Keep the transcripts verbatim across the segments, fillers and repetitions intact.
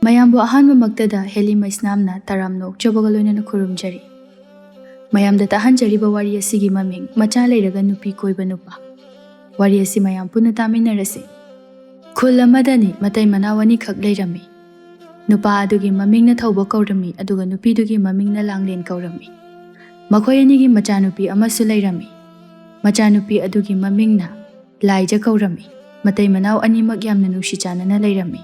ꯃꯌꯥꯝꯕꯨ ꯑꯍꯥꯟꯕꯃꯛꯇꯗ ꯍꯦꯂꯤ ꯃꯩꯁꯅꯥꯝꯅ ꯇꯔꯥꯝꯅ ꯑꯣꯛꯆꯕꯒ ꯂꯣꯏꯅꯅ ꯈꯨꯔꯨꯝꯖꯔꯤ꯫ ꯃꯌꯥꯝꯗ ꯇꯥꯍꯟꯖꯔꯤꯕ ꯋꯥꯔꯤ ꯑꯁꯤꯒꯤ ꯃꯃꯤꯡ ꯃꯆꯥ ꯂꯩꯔꯒ ꯅꯨꯄꯤ ꯀꯣꯏꯕ ꯅꯨꯄꯥ꯫ ꯋꯥꯔꯤ ꯑꯁꯤ ꯃꯌꯥꯝ ꯄꯨꯟꯅ ꯇꯥꯃꯤꯟꯅꯔꯁꯤ꯫ ꯈꯨꯜ ꯑꯃꯗꯅꯤ ꯃꯇꯩ ꯃꯅꯥꯎ ꯑꯅꯤꯈꯛ ꯂꯩꯔꯝꯃꯤ꯫ ꯅꯨꯄꯥ ꯑꯗꯨꯒꯤ ꯃꯃꯤꯡꯅ ꯊꯧꯕ ꯀꯧꯔꯝꯃꯤ, ꯑꯗꯨꯒ ꯅꯨꯄꯤꯗꯨꯒꯤ ꯃꯃꯤꯡꯅ ꯂꯥꯡꯂꯦꯟ ꯀꯧꯔꯝꯃꯤ꯫ ꯃꯈꯣꯏ ꯑꯅꯤꯒꯤ ꯃꯆꯥꯅꯨꯄꯤ ꯑꯃꯁꯨ ꯂꯩꯔꯝꯃꯤ꯫ ꯃꯆꯥꯅꯨꯄꯤ ꯑꯗꯨꯒꯤ ꯃꯃꯤꯡꯅ ꯂꯥꯏꯖ ꯀꯧꯔꯝꯃꯤ꯫ ꯃꯇꯩ ꯃꯅꯥꯎ ꯑꯅꯤꯃꯛ ꯌꯥꯝꯅ ꯅꯨꯡꯁꯤ ꯆꯥꯟꯅꯅ ꯂꯩꯔꯝꯃꯤ꯫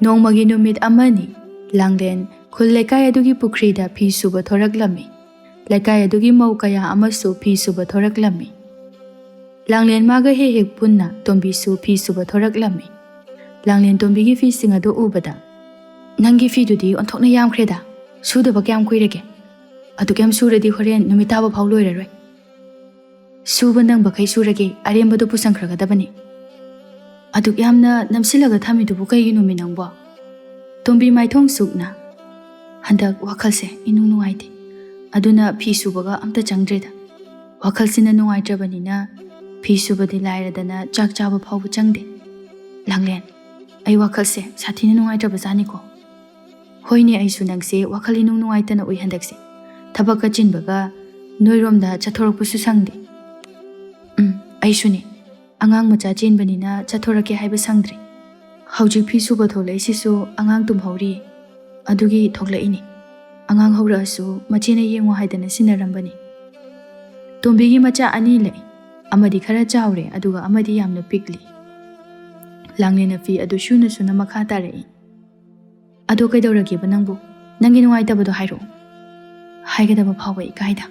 ꯅꯣꯡꯃꯒꯤ ꯅꯨꯃꯤꯠ ꯑꯃꯅꯤ, ꯂꯥꯡꯂꯦꯟ ꯈꯨꯜ ꯂꯩꯀꯥꯏ ꯑꯗꯨꯒꯤ ꯄꯨꯈ꯭ꯔꯤꯗ ꯐꯤ ꯁꯨꯕ ꯊꯣꯔꯛꯂꯝꯃꯤ꯫ ꯂꯩꯀꯥꯏ ꯑꯗꯨꯒꯤ ꯃꯧ ꯀꯌꯥ ꯑꯃꯁꯨ ꯐꯤ ꯁꯨꯕ ꯊꯣꯔꯛꯂꯝꯃꯤ꯫ ꯂꯥꯡꯂꯦꯟ ꯃꯥꯒ ꯍꯦꯛ ꯍꯦꯛ ꯄꯨꯟꯅ ꯇꯣꯝꯕꯤꯁꯨ ꯐꯤ ꯁꯨꯕ ꯊꯣꯔꯛꯂꯝꯃꯤ꯫ ꯂꯥꯡꯂꯦꯟ ꯇꯣꯝꯕꯤꯒꯤ ꯐꯤꯁꯤꯡ ꯑꯗꯨ ꯎꯕꯗ, "ꯅꯪꯒꯤ ꯐꯤꯗꯨꯗꯤ ꯑꯣꯟꯊꯣꯛꯅ ꯌꯥꯝꯈ꯭ꯔꯦꯗ꯫ ꯁꯨꯗꯕ ꯀꯌꯥꯝ ꯀꯨꯏꯔꯒꯦ? ꯑꯗꯨꯛ ꯌꯥꯝ ꯁꯨꯔꯗꯤ ꯍꯣꯔꯦꯟ ꯅꯨꯃꯤꯠ ꯇꯥꯕ ꯐꯥꯎ ꯂꯣꯏꯔꯔꯣꯏ꯫ ꯁꯨꯕ ꯅꯪꯕꯈꯩ ꯁꯨꯔꯒꯦ, ꯑꯔꯦꯝꯕꯗꯣ ꯄꯨꯁꯟꯈ꯭ꯔꯒꯗꯕꯅꯤ꯫ ꯑꯗꯨꯛ ꯌꯥꯝꯅ ꯅꯝꯁꯤꯜꯂꯒ ꯊꯝꯃꯤꯗꯨꯕꯨ ꯀꯩꯒꯤꯅꯣꯃꯤ ꯅꯪꯕꯣ?" ꯇꯣꯝꯕꯤ ꯃꯥꯏꯊꯣꯡ ꯁꯨꯛꯅ, "ꯍꯟꯗꯛ ꯋꯥꯈꯜꯁꯦ ꯏꯅꯨꯡ ꯅꯨꯡꯉꯥꯏꯇꯦ꯫ ꯑꯗꯨꯅ ꯐꯤ ꯁꯨꯕꯒ ꯑꯝꯇ ꯆꯪꯗ꯭ꯔꯦꯗ꯫ ꯋꯥꯈꯜꯁꯤꯅ ꯅꯨꯡꯉꯥꯏꯇ꯭ꯔꯕꯅꯤꯅ ꯐꯤ ꯁꯨꯕꯗꯤ ꯂꯥꯏꯔꯗꯅ ꯆꯥꯛ ꯆꯥꯕ ꯐꯥꯎꯕ ꯆꯪꯗꯦ꯫ ꯂꯥꯡꯂꯦꯟ, ꯑꯩ ꯋꯥꯈꯜꯁꯦ ꯁꯥꯊꯤꯅ ꯅꯨꯡꯉꯥꯏꯇ꯭ꯔꯕꯖꯥꯠꯅꯤꯀꯣ꯫ ꯍꯣꯏꯅꯦ, ꯑꯩꯁꯨ ꯅꯪꯁꯦ ꯋꯥꯈꯜ ꯏꯅꯨꯡ ꯅꯨꯡꯉꯥꯏꯇꯅ ꯎꯏ ꯍꯟꯗꯛꯁꯦ꯫ ꯊꯕꯛꯀ ꯆꯤꯟꯕꯒ ꯅꯣꯏꯔꯣꯝꯗ ꯆꯠꯊꯣꯔꯛꯄꯁꯨ ꯁꯪꯗꯦ꯫ ꯎꯝ, ꯑꯩꯁꯨꯅꯦ꯫ ꯑꯉꯥꯡ ꯃꯆꯥ ꯆꯦꯟꯕꯅꯤꯅ ꯆꯠꯊꯣꯔꯛꯀꯦ ꯍꯥꯏꯕ ꯁꯪꯗ꯭ꯔꯦ꯫ ꯍꯧꯖꯤꯛ ꯐꯤ ꯁꯨꯕ ꯊꯣꯛꯂꯛꯏꯁꯤꯁꯨ ꯑꯉꯥꯡ ꯇꯨꯝꯍꯧꯔꯤ꯫ ꯑꯗꯨꯒꯤ ꯊꯣꯛꯂꯛꯏꯅꯤ꯫ ꯑꯉꯥꯡ ꯍꯧꯔꯛꯑꯁꯨ ꯃꯆꯦꯅ ꯌꯦꯡꯉꯨ ꯍꯥꯏꯗꯅ ꯁꯤꯟꯅꯔꯝꯕꯅꯤ꯫ ꯇꯣꯝꯕꯤꯒꯤ ꯃꯆꯥ ꯑꯅꯤ ꯂꯩ꯫ ꯑꯃꯗꯤ ꯈꯔ ꯆꯥꯎꯔꯦ, ꯑꯗꯨꯒ ꯑꯃꯗꯤ ꯌꯥꯝꯅ ꯄꯤꯛꯂꯤ꯫ ꯂꯥꯡꯂꯦꯟꯅ ꯐꯤ ꯑꯗꯨ ꯁꯨꯅ ꯁꯨꯅ ꯃꯈꯥ ꯇꯥꯔꯛꯏ꯫ "ꯑꯗꯣ ꯀꯩꯗꯧꯔꯒꯦꯕ ꯅꯪꯕꯨ? ꯅꯪꯒꯤ ꯅꯨꯡꯉꯥꯏꯇꯕꯗꯣ ꯍꯥꯏꯔꯛꯑꯣ꯫" "ꯍꯥꯏꯒꯗꯕ ꯐꯥꯎꯕ ꯏꯀꯥꯏꯗ꯫"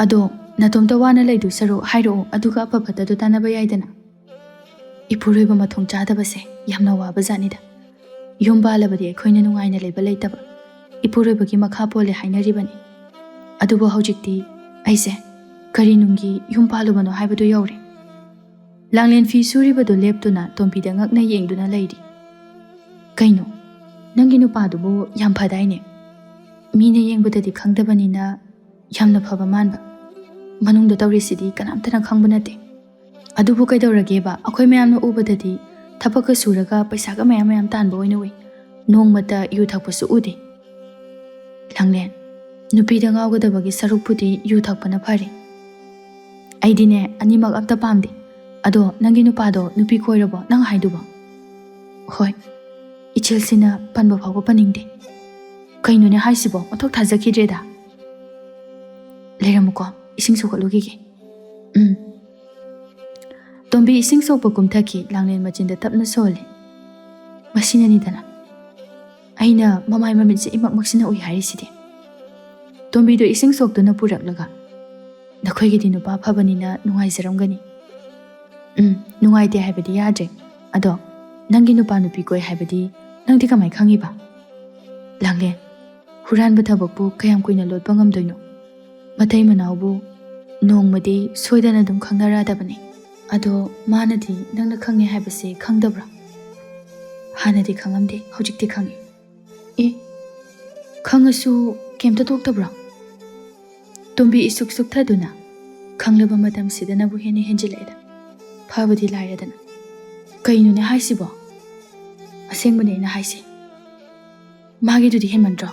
"ꯑꯗꯣ ꯅꯇꯣꯝꯇ ꯋꯥꯅ ꯂꯩꯗꯨ ꯁꯔꯨꯛ ꯍꯥꯏꯔꯛꯑꯣ, ꯑꯗꯨꯒ ꯑꯐ ꯐꯠꯇꯗꯣ ꯇꯥꯟꯅꯕ ꯌꯥꯏꯗꯅ꯫" "ꯏꯄꯨꯔꯣꯏꯕ ꯃꯊꯣꯡ ꯆꯥꯗꯕꯁꯦ ꯌꯥꯝꯅ ꯋꯥꯕ ꯖꯥꯠꯅꯤꯗ꯫ ꯌꯨꯝ ꯄꯥꯜꯂꯕꯗꯤ ꯑꯩꯈꯣꯏꯅ ꯅꯨꯡꯉꯥꯏꯅ ꯂꯩꯕ ꯂꯩꯇꯕ, ꯏꯄꯨꯔꯣꯏꯕꯒꯤ ꯃꯈꯥ ꯄꯣꯜꯂꯦ ꯍꯥꯏꯅꯔꯤꯕꯅꯤ꯫ ꯑꯗꯨꯕꯨ ꯍꯧꯖꯤꯛꯇꯤ ꯑꯩꯁꯦ ꯀꯔꯤ ꯅꯨꯡꯒꯤ ꯌꯨꯝ ꯄꯥꯜꯂꯨꯕꯅꯣ ꯍꯥꯏꯕꯗꯨ ꯌꯧꯔꯦ꯫" ꯂꯥꯡꯂꯦꯟ ꯐꯤ ꯁꯨꯔꯤꯕꯗꯨ ꯂꯦꯞꯇꯨꯅ ꯇꯣꯝꯕꯤꯗ ꯉꯛꯅ ꯌꯦꯡꯗꯨꯅ ꯂꯩꯔꯤ꯫ "ꯀꯩꯅꯣ, ꯅꯪꯒꯤ ꯅꯨꯄꯥꯗꯨꯕꯨ ꯌꯥꯝ ꯐꯗꯥꯏꯅꯦ? ꯃꯤꯅ ꯌꯦꯡꯕꯗꯗꯤ ꯈꯪꯗꯕꯅꯤꯅ ꯌꯥꯝꯅ ꯐꯕ ꯃꯥꯟꯕ꯫ ꯃꯅꯨꯡꯗ ꯇꯧꯔꯤꯁꯤꯗꯤ ꯀꯅꯥꯝꯇꯅ ꯈꯪꯕ ꯅꯠꯇꯦ꯫ ꯑꯗꯨꯕꯨ ꯀꯩꯗꯧꯔꯒꯦꯕ? ꯑꯩꯈꯣꯏ ꯃꯌꯥꯝꯅ ꯎꯕꯗꯗꯤ ꯊꯕꯛꯀ ꯁꯨꯔꯒ ꯄꯩꯁꯥꯒ ꯃꯌꯥꯝ ꯃꯌꯥꯝ ꯇꯥꯟꯕ ꯑꯣꯏꯅ ꯎꯏ꯫ ꯅꯣꯡꯃꯇ ꯌꯨ ꯊꯛꯄꯁꯨ ꯎꯗꯦ꯫ ꯂꯥꯡꯂꯦꯟ, ꯅꯨꯄꯤꯗ ꯉꯥꯎꯒꯗꯕꯒꯤ ꯁꯔꯨꯛꯄꯨꯗꯤ ꯌꯨ ꯊꯛꯄꯅ ꯐꯔꯦ꯫ ꯑꯩꯗꯤꯅꯦ, ꯑꯅꯤꯃꯛ ꯑꯝꯇ ꯄꯥꯝꯗꯦ꯫ ꯑꯗꯣ ꯅꯪꯒꯤ ꯅꯨꯄꯥꯗꯣ ꯅꯨꯄꯤ ꯀꯣꯏꯔꯕꯣ ꯅꯪ ꯍꯥꯏꯗꯨꯕꯣ? ꯍꯣꯏ, ꯏꯆꯦꯜꯁꯤꯅ ꯄꯟꯕ ꯐꯥꯎꯕ ꯄꯟꯅꯤꯡꯗꯦ꯫ ꯀꯩꯅꯣꯅꯦ ꯍꯥꯏꯁꯤꯕꯣ? ꯑꯣꯟꯊꯣꯛ ꯊꯥꯖꯈꯤꯗ꯭ꯔꯦꯗ꯫ ꯂꯩꯔꯝꯃꯨꯀꯣ, ꯏꯁꯤꯡ ꯁꯣꯛꯍꯠꯂꯨꯈꯤꯒꯦ꯫ ꯎꯝ꯫ ꯇꯣꯝꯕꯤ ꯏꯁꯤꯡ ꯁꯣꯛꯄ ꯀꯨꯝꯊꯈꯤ꯫ ꯂꯥꯡꯂꯦꯟ ꯃꯆꯤꯟꯗ ꯇꯞꯅ ꯁꯣꯜꯂꯤ꯫ ꯃꯁꯤꯅꯅꯤꯗꯅ ꯑꯩꯅ ꯃꯃꯥꯏ ꯃꯃꯤꯠꯁꯦ ꯏꯃꯛ ꯃꯛꯁꯤꯟꯅ ꯎꯏ ꯍꯥꯏꯔꯤꯁꯤꯗꯤ꯫ ꯇꯣꯝꯕꯤꯗꯣ ꯏꯁꯤꯡ ꯁꯣꯛꯇꯨꯅ ꯄꯨꯔꯛꯂꯒ, "ꯅꯈꯣꯏꯒꯤꯗꯤ ꯅꯨꯄꯥ ꯐꯕꯅꯤꯅ ꯅꯨꯡꯉꯥꯏꯖꯔꯝꯒꯅꯤ꯫" "ꯎꯝ, ꯅꯨꯡꯉꯥꯏꯇꯦ ꯍꯥꯏꯕꯗꯤ ꯌꯥꯗ꯭ꯔꯦ꯫ ꯑꯗꯣ ꯅꯪꯒꯤ ꯅꯨꯄꯥ ꯅꯨꯄꯤ ꯀꯣꯏ ꯍꯥꯏꯕꯗꯤ ꯅꯪꯗꯤ ꯀꯃꯥꯏ ꯈꯪꯉꯤꯕ?" "ꯂꯥꯡꯂꯦꯟ, ꯍꯨꯔꯥꯟꯕ ꯊꯕꯛꯄꯨ ꯀꯌꯥꯝ ꯀꯨꯏꯅ ꯂꯣꯠꯄ ꯉꯝꯗꯣꯏꯅꯣ? ꯃꯇꯩ ꯃꯅꯥꯎꯕꯨ ꯅꯣꯡꯃꯗꯤ ꯁꯣꯏꯗꯅ ꯑꯗꯨꯝ ꯈꯪꯅꯔꯗꯕꯅꯤ꯫ ꯑꯗꯣ ꯃꯥꯅꯗꯤ ꯅꯪꯅ ꯈꯪꯉꯦ ꯍꯥꯏꯕꯁꯦ ꯈꯪꯗꯕ꯭ꯔꯥ?" "ꯍꯥꯟꯅꯗꯤ ꯈꯪꯉꯝꯗꯦ, ꯍꯧꯖꯤꯛꯇꯤ ꯈꯪꯉꯦ꯫" "ꯑꯦ, ꯈꯪꯉꯁꯨ ꯀꯩꯝꯇ ꯊꯣꯛꯇꯕ꯭ꯔꯣ?" ꯇꯣꯝꯕꯤ ꯏꯁꯨꯛ ꯁꯨꯛꯊꯗꯨꯅ, "ꯈꯪꯂꯕ ꯃꯇꯝꯁꯤꯗꯅꯕꯨ ꯍꯦꯟꯅ ꯍꯦꯟꯖꯤꯜꯂꯛꯑꯦꯗ꯫ ꯐꯕꯗꯤ ꯂꯥꯏꯔꯗꯅ꯫" "ꯀꯩꯅꯣꯅꯦ ꯍꯥꯏꯁꯤꯕꯣ?" "ꯑꯁꯦꯡꯕꯅꯦ ꯑꯩꯅ ꯍꯥꯏꯁꯦ꯫ ꯃꯥꯒꯤꯗꯨꯗꯤ ꯍꯦꯟꯃꯟꯗ꯭ꯔꯣ?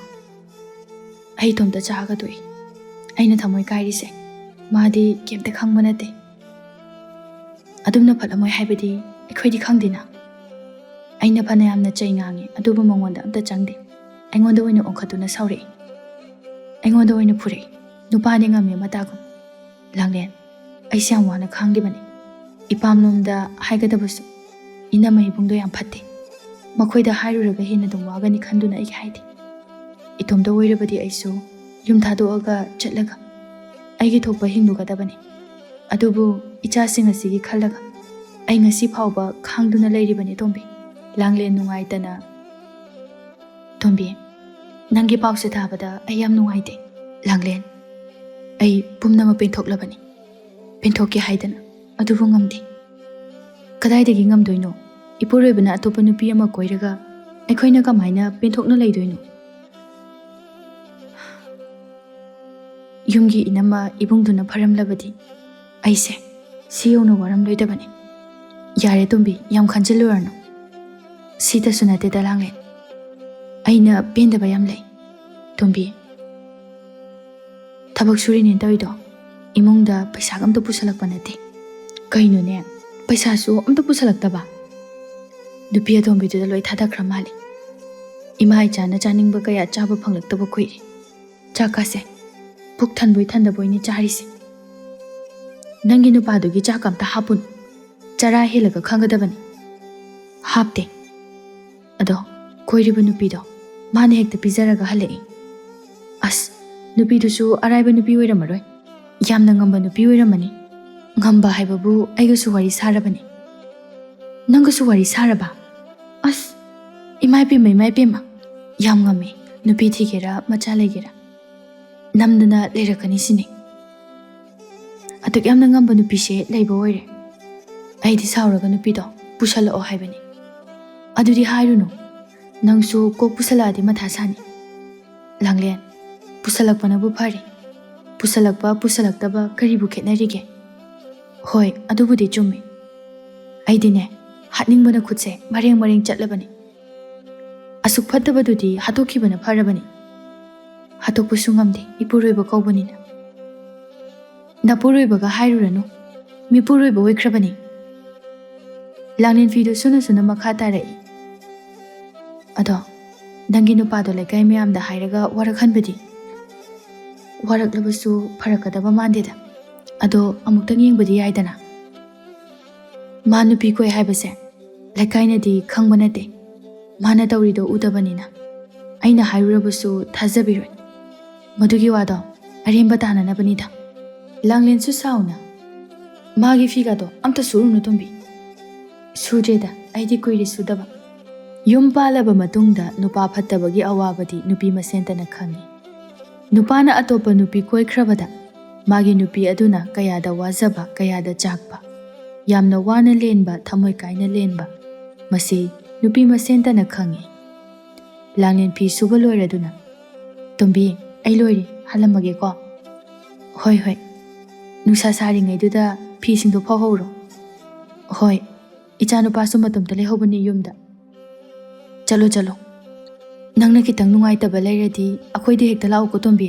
ꯑꯩ ꯏꯇꯣꯝꯇ ꯆꯥꯒ ꯇꯣꯛꯏ꯫ ꯑꯩꯅ ꯊꯃꯣꯏ ꯀꯥꯏꯔꯤꯁꯦ ꯃꯥꯗꯤ ꯀꯩꯝꯇ ꯈꯪꯕ ꯅꯠꯇꯦ꯫ ꯑꯗꯨꯝꯅ ꯐꯠꯂꯝꯃꯣꯏ ꯍꯥꯏꯕꯗꯤ ꯑꯩꯈꯣꯏꯗꯤ ꯈꯪꯗꯦꯅ꯫ ꯑꯩꯅ ꯐꯅ ꯌꯥꯝꯅ ꯆꯩ ꯉꯥꯡꯉꯤ, ꯑꯗꯨꯕꯨ ꯃꯉꯣꯟꯗ ꯑꯝꯇ ꯆꯪꯗꯦ꯫ ꯑꯩꯉꯣꯟꯗ ꯑꯣꯏꯅ ꯑꯣꯟꯈꯠꯇꯨꯅ ꯁꯥꯎꯔꯛꯏ꯫ ꯑꯩꯉꯣꯟꯗ ꯑꯣꯏꯅ ꯐꯨꯔꯛꯏ꯫ ꯅꯨꯄꯥꯅꯤ ꯉꯝꯃꯤ ꯃꯇꯥꯒꯨꯝ꯫ ꯂꯥꯡꯂꯦꯟ, ꯑꯩꯁꯦ ꯌꯥꯝ ꯋꯥꯅ ꯈꯥꯡꯂꯤꯕꯅꯤ꯫ ꯏꯄꯥꯝꯂꯣꯝꯗ ꯍꯥꯏꯒꯗꯕꯁꯨ ꯏꯅꯝꯃ ꯏꯕꯨꯡꯗꯣ ꯌꯥꯝ ꯐꯠꯇꯦ꯫ ꯃꯈꯣꯏꯗ ꯍꯥꯏꯔꯨꯔꯒ ꯍꯦꯟꯅ ꯑꯗꯨꯝ ꯋꯥꯒꯅꯤ ꯈꯟꯗꯨꯅ ꯑꯩ ꯍꯥꯏꯗꯦ꯫ ꯏꯇꯣꯝꯇ ꯑꯣꯏꯔꯕꯗꯤ ꯑꯩꯁꯨ ꯌꯨꯝ ꯊꯥꯗꯣꯛꯑꯒ ꯆꯠꯂꯒ ꯑꯩꯒꯤ ꯊꯣꯛꯄ ꯍꯤꯡꯂꯨꯒꯗꯕꯅꯤ꯫ ꯑꯗꯨꯕꯨ ꯏꯆꯥꯁꯤꯡ ꯑꯁꯤꯒꯤ ꯈꯜꯂꯒ ꯑꯩ ꯉꯁꯤ ꯐꯥꯎꯕ ꯈꯥꯡꯗꯨꯅ ꯂꯩꯔꯤꯕꯅꯤ, ꯇꯣꯝꯕꯤ꯫" ꯂꯥꯡꯂꯦꯟ ꯅꯨꯡꯉꯥꯏꯇꯅ, "ꯇꯣꯝꯕꯤ, ꯅꯪꯒꯤ ꯄꯥꯎꯁꯦ ꯇꯥꯕꯗ ꯑꯩ ꯌꯥꯝ ꯅꯨꯡꯉꯥꯏꯇꯦ꯫ ꯂꯥꯡꯂꯦꯟ, ꯑꯩ ꯄꯨꯝꯅꯃꯛ ꯄꯦꯟꯊꯣꯛꯂꯕꯅꯤ꯫ ꯄꯦꯟꯊꯣꯛꯀꯦ ꯍꯥꯏꯗꯅ, ꯑꯗꯨꯕꯨ ꯉꯝꯗꯦ꯫" "ꯀꯗꯥꯏꯗꯒꯤ ꯉꯝꯗꯣꯏꯅꯣ? ꯏꯄꯨꯔꯣꯏꯕꯅ ꯑꯇꯣꯞꯄ ꯅꯨꯄꯤ ꯑꯃ ꯀꯣꯏꯔꯒ ꯑꯩꯈꯣꯏꯅ ꯀꯃꯥꯏꯅ ꯄꯦꯟꯊꯣꯛꯅ ꯂꯩꯗꯣꯏꯅꯣ?" "ꯌꯨꯝꯒꯤ ꯏꯅꯝꯃ ꯏꯕꯨꯡꯗꯨꯅ ꯐꯔꯝꯂꯕꯗꯤ ꯑꯩꯁꯦ ꯁꯤ ꯌꯧꯅ ꯋꯥꯔꯝꯂꯣꯏꯗꯕꯅꯤ꯫" ꯌꯥꯔꯦ ꯇꯣꯝꯕꯤ, ꯌꯥꯝ ꯈꯟꯖꯤꯜꯂꯨꯔꯅꯨ꯫ ꯁꯤꯇꯁꯨ ꯅꯠꯇꯦꯗ ꯂꯥꯡꯂꯦꯟ, ꯑꯩꯅ ꯄꯦꯟꯗꯕ ꯌꯥꯝ ꯂꯩ꯫ ꯇꯣꯝꯕꯤ, ꯊꯕꯛ ꯁꯨꯔꯤꯅꯦꯅ ꯇꯧꯔꯤꯗꯣ ꯏꯃꯨꯡꯗ ꯄꯩꯁꯥꯒ ꯑꯝꯇ ꯄꯨꯁꯜꯂꯛꯄ ꯅꯠꯇꯦ꯫ ꯀꯩꯅꯣꯅꯦ, ꯄꯩꯁꯥꯁꯨ ꯑꯝꯇ ꯄꯨꯁꯜꯂꯛꯇꯕ? ꯅꯨꯄꯤ ꯑꯇꯣꯝꯕꯤꯗꯨꯗ ꯂꯣꯏ ꯊꯥꯗꯈ꯭ꯔ ꯃꯥꯜꯂꯦ꯫ ꯏꯃꯥ ꯏꯆꯥꯅ ꯆꯥꯅꯤꯡꯕ ꯀꯌꯥ ꯆꯥꯕ ꯐꯪꯂꯛꯇꯕ ꯀꯨꯏꯔꯦ꯫ ꯆꯥꯛꯀꯥꯁꯦ ꯄꯨꯛ ꯊꯟꯕꯣꯏ ꯊꯟꯗꯕꯣꯏꯅꯤ ꯆꯥꯔꯤꯁꯦ꯫ ꯅꯪꯒꯤ ꯅꯨꯄꯥꯗꯨꯒꯤ ꯆꯥꯛꯀ ꯑꯝꯇ ꯍꯥꯞꯄꯨꯅꯨ, ꯆꯔꯥ ꯍꯦꯜꯂꯒ ꯈꯪꯒꯗꯕꯅꯤ꯫ ꯍꯥꯞꯇꯦ꯫ ꯑꯗꯣ ꯀꯣꯏꯔꯤꯕ ꯅꯨꯄꯤꯗꯣ ꯃꯥꯅ ꯍꯦꯛꯇ ꯄꯤꯖꯔꯒ ꯍꯜꯂꯛꯏ꯫ ꯑꯁ, ꯅꯨꯄꯤꯗꯨꯁꯨ ꯑꯔꯥꯏꯕ ꯅꯨꯄꯤ ꯑꯣꯏꯔꯝꯃꯔꯣꯏ, ꯌꯥꯝꯅ ꯉꯝꯕ ꯅꯨꯄꯤ ꯑꯣꯏꯔꯝꯃꯅꯤ꯫ ꯉꯝꯕ ꯍꯥꯏꯕꯕꯨ ꯑꯩꯒꯁꯨ ꯋꯥꯔꯤ ꯁꯥꯔꯕꯅꯤ꯫ ꯅꯪꯒꯁꯨ ꯋꯥꯔꯤ ꯁꯥꯔꯕ? ꯑꯁ, ꯏꯃꯥ ꯏꯄꯦꯝꯃ, ꯏꯃꯥ ꯏꯄꯦꯝꯃ, ꯌꯥꯝ ꯉꯝꯃꯦ꯫ ꯅꯨꯄꯤ ꯊꯤꯒꯦꯔꯥ ꯃꯆꯥ ꯂꯩꯒꯦꯔꯥ ꯅꯝꯗꯅ ꯂꯩꯔꯛꯀꯅꯤ ꯁꯤꯅꯤ꯫ ꯑꯗꯨꯛ ꯌꯥꯝꯅ ꯉꯝꯕ ꯅꯨꯄꯤꯁꯦ ꯂꯩꯕ ꯑꯣꯏꯔꯦ꯫ ꯑꯩꯗꯤ ꯁꯥꯎꯔꯒ ꯅꯨꯄꯤꯗꯣ ꯄꯨꯁꯜꯂꯛꯑꯣ ꯍꯥꯏꯕꯅꯤ꯫ ꯑꯗꯨꯗꯤ ꯍꯥꯏꯔꯨꯅꯨ, ꯅꯪꯁꯨ ꯀꯣꯛ ꯄꯨꯁꯜꯂꯛꯑꯗꯤ ꯃꯊꯥ ꯁꯥꯅꯤ꯫ ꯂꯥꯡꯂꯦꯟ, ꯄꯨꯁꯜꯂꯛꯄꯅꯕꯨ ꯐꯔꯦ꯫ ꯄꯨꯁꯜꯂꯛꯄ ꯄꯨꯁꯜꯂꯛꯇꯕ ꯀꯔꯤꯕꯨ ꯈꯦꯠꯅꯔꯤꯒꯦ? ꯍꯣꯏ, ꯑꯗꯨꯕꯨꯗꯤ ꯆꯨꯝꯃꯤ꯫ ꯑꯩꯗꯤꯅꯦ, ꯍꯥꯠꯅꯤꯡꯕꯅ ꯈꯨꯠꯁꯦ ꯃꯔꯦꯡ ꯃꯔꯦꯡ ꯆꯠꯂꯕꯅꯤ꯫ ꯑꯁꯨꯛ ꯐꯠꯇꯕꯗꯨꯗꯤ ꯍꯥꯠꯇꯣꯛꯈꯤꯕꯅ ꯐꯔꯕꯅꯤ꯫ ꯍꯥꯠꯇꯣꯛꯄꯁꯨ ꯉꯝꯗꯦ, ꯏꯄꯨꯔꯣꯏꯕ ꯀꯧꯕꯅꯤꯅ꯫ ꯅꯄꯨꯔꯣꯏꯕꯒ ꯍꯥꯏꯔꯨꯔꯅꯨ, ꯃꯤꯄꯨꯔꯣꯏꯕ ꯑꯣꯏꯈ꯭ꯔꯕꯅꯤ꯫ ꯂꯥꯡꯂꯦꯟ ꯐꯤꯗꯨ ꯁꯨꯅ ꯁꯨꯅ ꯃꯈꯥ ꯇꯥꯔꯛꯏ꯫ ꯑꯗꯣ ꯅꯪꯒꯤ ꯅꯨꯄꯥꯗꯣ ꯂꯩꯀꯥꯏ ꯃꯌꯥꯝꯗ ꯍꯥꯏꯔꯒ ꯋꯥꯔꯛꯍꯟꯕꯗꯤ? ꯋꯥꯔꯛꯂꯕꯁꯨ ꯐꯔꯛꯀꯗꯕ ꯃꯥꯟꯗꯦꯗ꯫ ꯑꯗꯣ ꯑꯃꯨꯛꯇꯪ ꯌꯦꯡꯕꯗꯤ ꯌꯥꯏꯗꯅ꯫ ꯃꯥ ꯅꯨꯄꯤ ꯀꯣꯏ ꯍꯥꯏꯕꯁꯦ ꯂꯩꯀꯥꯏꯅꯗꯤ ꯈꯪꯕ ꯅꯠꯇꯦ꯫ ꯃꯥꯅ ꯇꯧꯔꯤꯗꯣ ꯎꯗꯕꯅꯤꯅ꯫ ꯑꯩꯅ ꯍꯥꯏꯔꯨꯔꯕꯁꯨ ꯊꯥꯖꯕꯤꯔꯣꯏ꯫ ꯃꯗꯨꯒꯤ ꯋꯥꯗꯣ ꯑꯔꯦꯝꯕ ꯇꯥꯅꯅꯕꯅꯤꯗ꯫ ꯂꯥꯡꯂꯦꯟꯁꯨ ꯁꯥꯎꯅ, "ꯃꯥꯒꯤ ꯐꯤꯒꯗꯣ ꯑꯝꯇ ꯁꯨꯔꯨꯅꯨ ꯇꯣꯝꯕꯤ꯫ ꯁꯨꯗ꯭ꯔꯦꯗ, ꯑꯩꯗꯤ ꯀꯨꯏꯔꯦ ꯁꯨꯗꯕ"꯫ ꯌꯨꯝ ꯄꯥꯜꯂꯕ ꯃꯇꯨꯡꯗ ꯅꯨꯄꯥ ꯐꯠꯇꯕꯒꯤ ꯑꯋꯥꯕꯗꯤ ꯅꯨꯄꯤ ꯃꯁꯦꯟꯇꯅ ꯈꯪꯉꯤ꯫ ꯅꯨꯄꯥꯅ ꯑꯇꯣꯞꯄ ꯅꯨꯄꯤ ꯀꯣꯏꯈ꯭ꯔꯕꯗ ꯃꯥꯒꯤ ꯅꯨꯄꯤ ꯑꯗꯨꯅ ꯀꯌꯥꯗ ꯋꯥꯖꯕ, ꯀꯌꯥꯗ ꯆꯥꯛꯄ, ꯌꯥꯝꯅ ꯋꯥꯅ ꯂꯦꯟꯕ, ꯊꯃꯣꯏ ꯀꯥꯏꯅ ꯂꯦꯟꯕ, ꯃꯁꯤ ꯅꯨꯄꯤ ꯃꯁꯦꯟꯇꯅ ꯈꯪꯉꯤ꯫ ꯂꯥꯡꯂꯦꯟ ꯐꯤ ꯁꯨꯕ ꯂꯣꯏꯔꯗꯨꯅ, "ꯇꯣꯝꯕꯤ, ꯑꯩ ꯂꯣꯏꯔꯦ, ꯍꯜꯂꯝꯃꯒꯦꯀꯣ"꯫ "ꯍꯣꯏ, ꯍꯣꯏ꯫ ꯅꯨꯡꯁꯥ ꯁꯥꯔꯤꯉꯩꯗꯨꯗ ꯐꯤꯁꯤꯡꯗꯣ ꯐꯧꯍꯧꯔꯣ"꯫ "ꯍꯣꯏ"꯫ ꯏꯆꯥꯅꯨꯄꯥꯁꯨ ꯃꯇꯣꯝꯇ ꯂꯩꯍꯧꯕꯅꯤ ꯌꯨꯝꯗ꯫ ꯆꯠꯂꯣ, ꯆꯠꯂꯣ꯫ ꯅꯪꯅ ꯈꯤꯇꯪ ꯅꯨꯡꯉꯥꯏꯇꯕ ꯂꯩꯔꯗꯤ ꯑꯩꯈꯣꯏꯗ ꯍꯦꯛꯇ ꯂꯥꯛꯎꯀꯣ, ꯇꯣꯝꯕꯤ꯫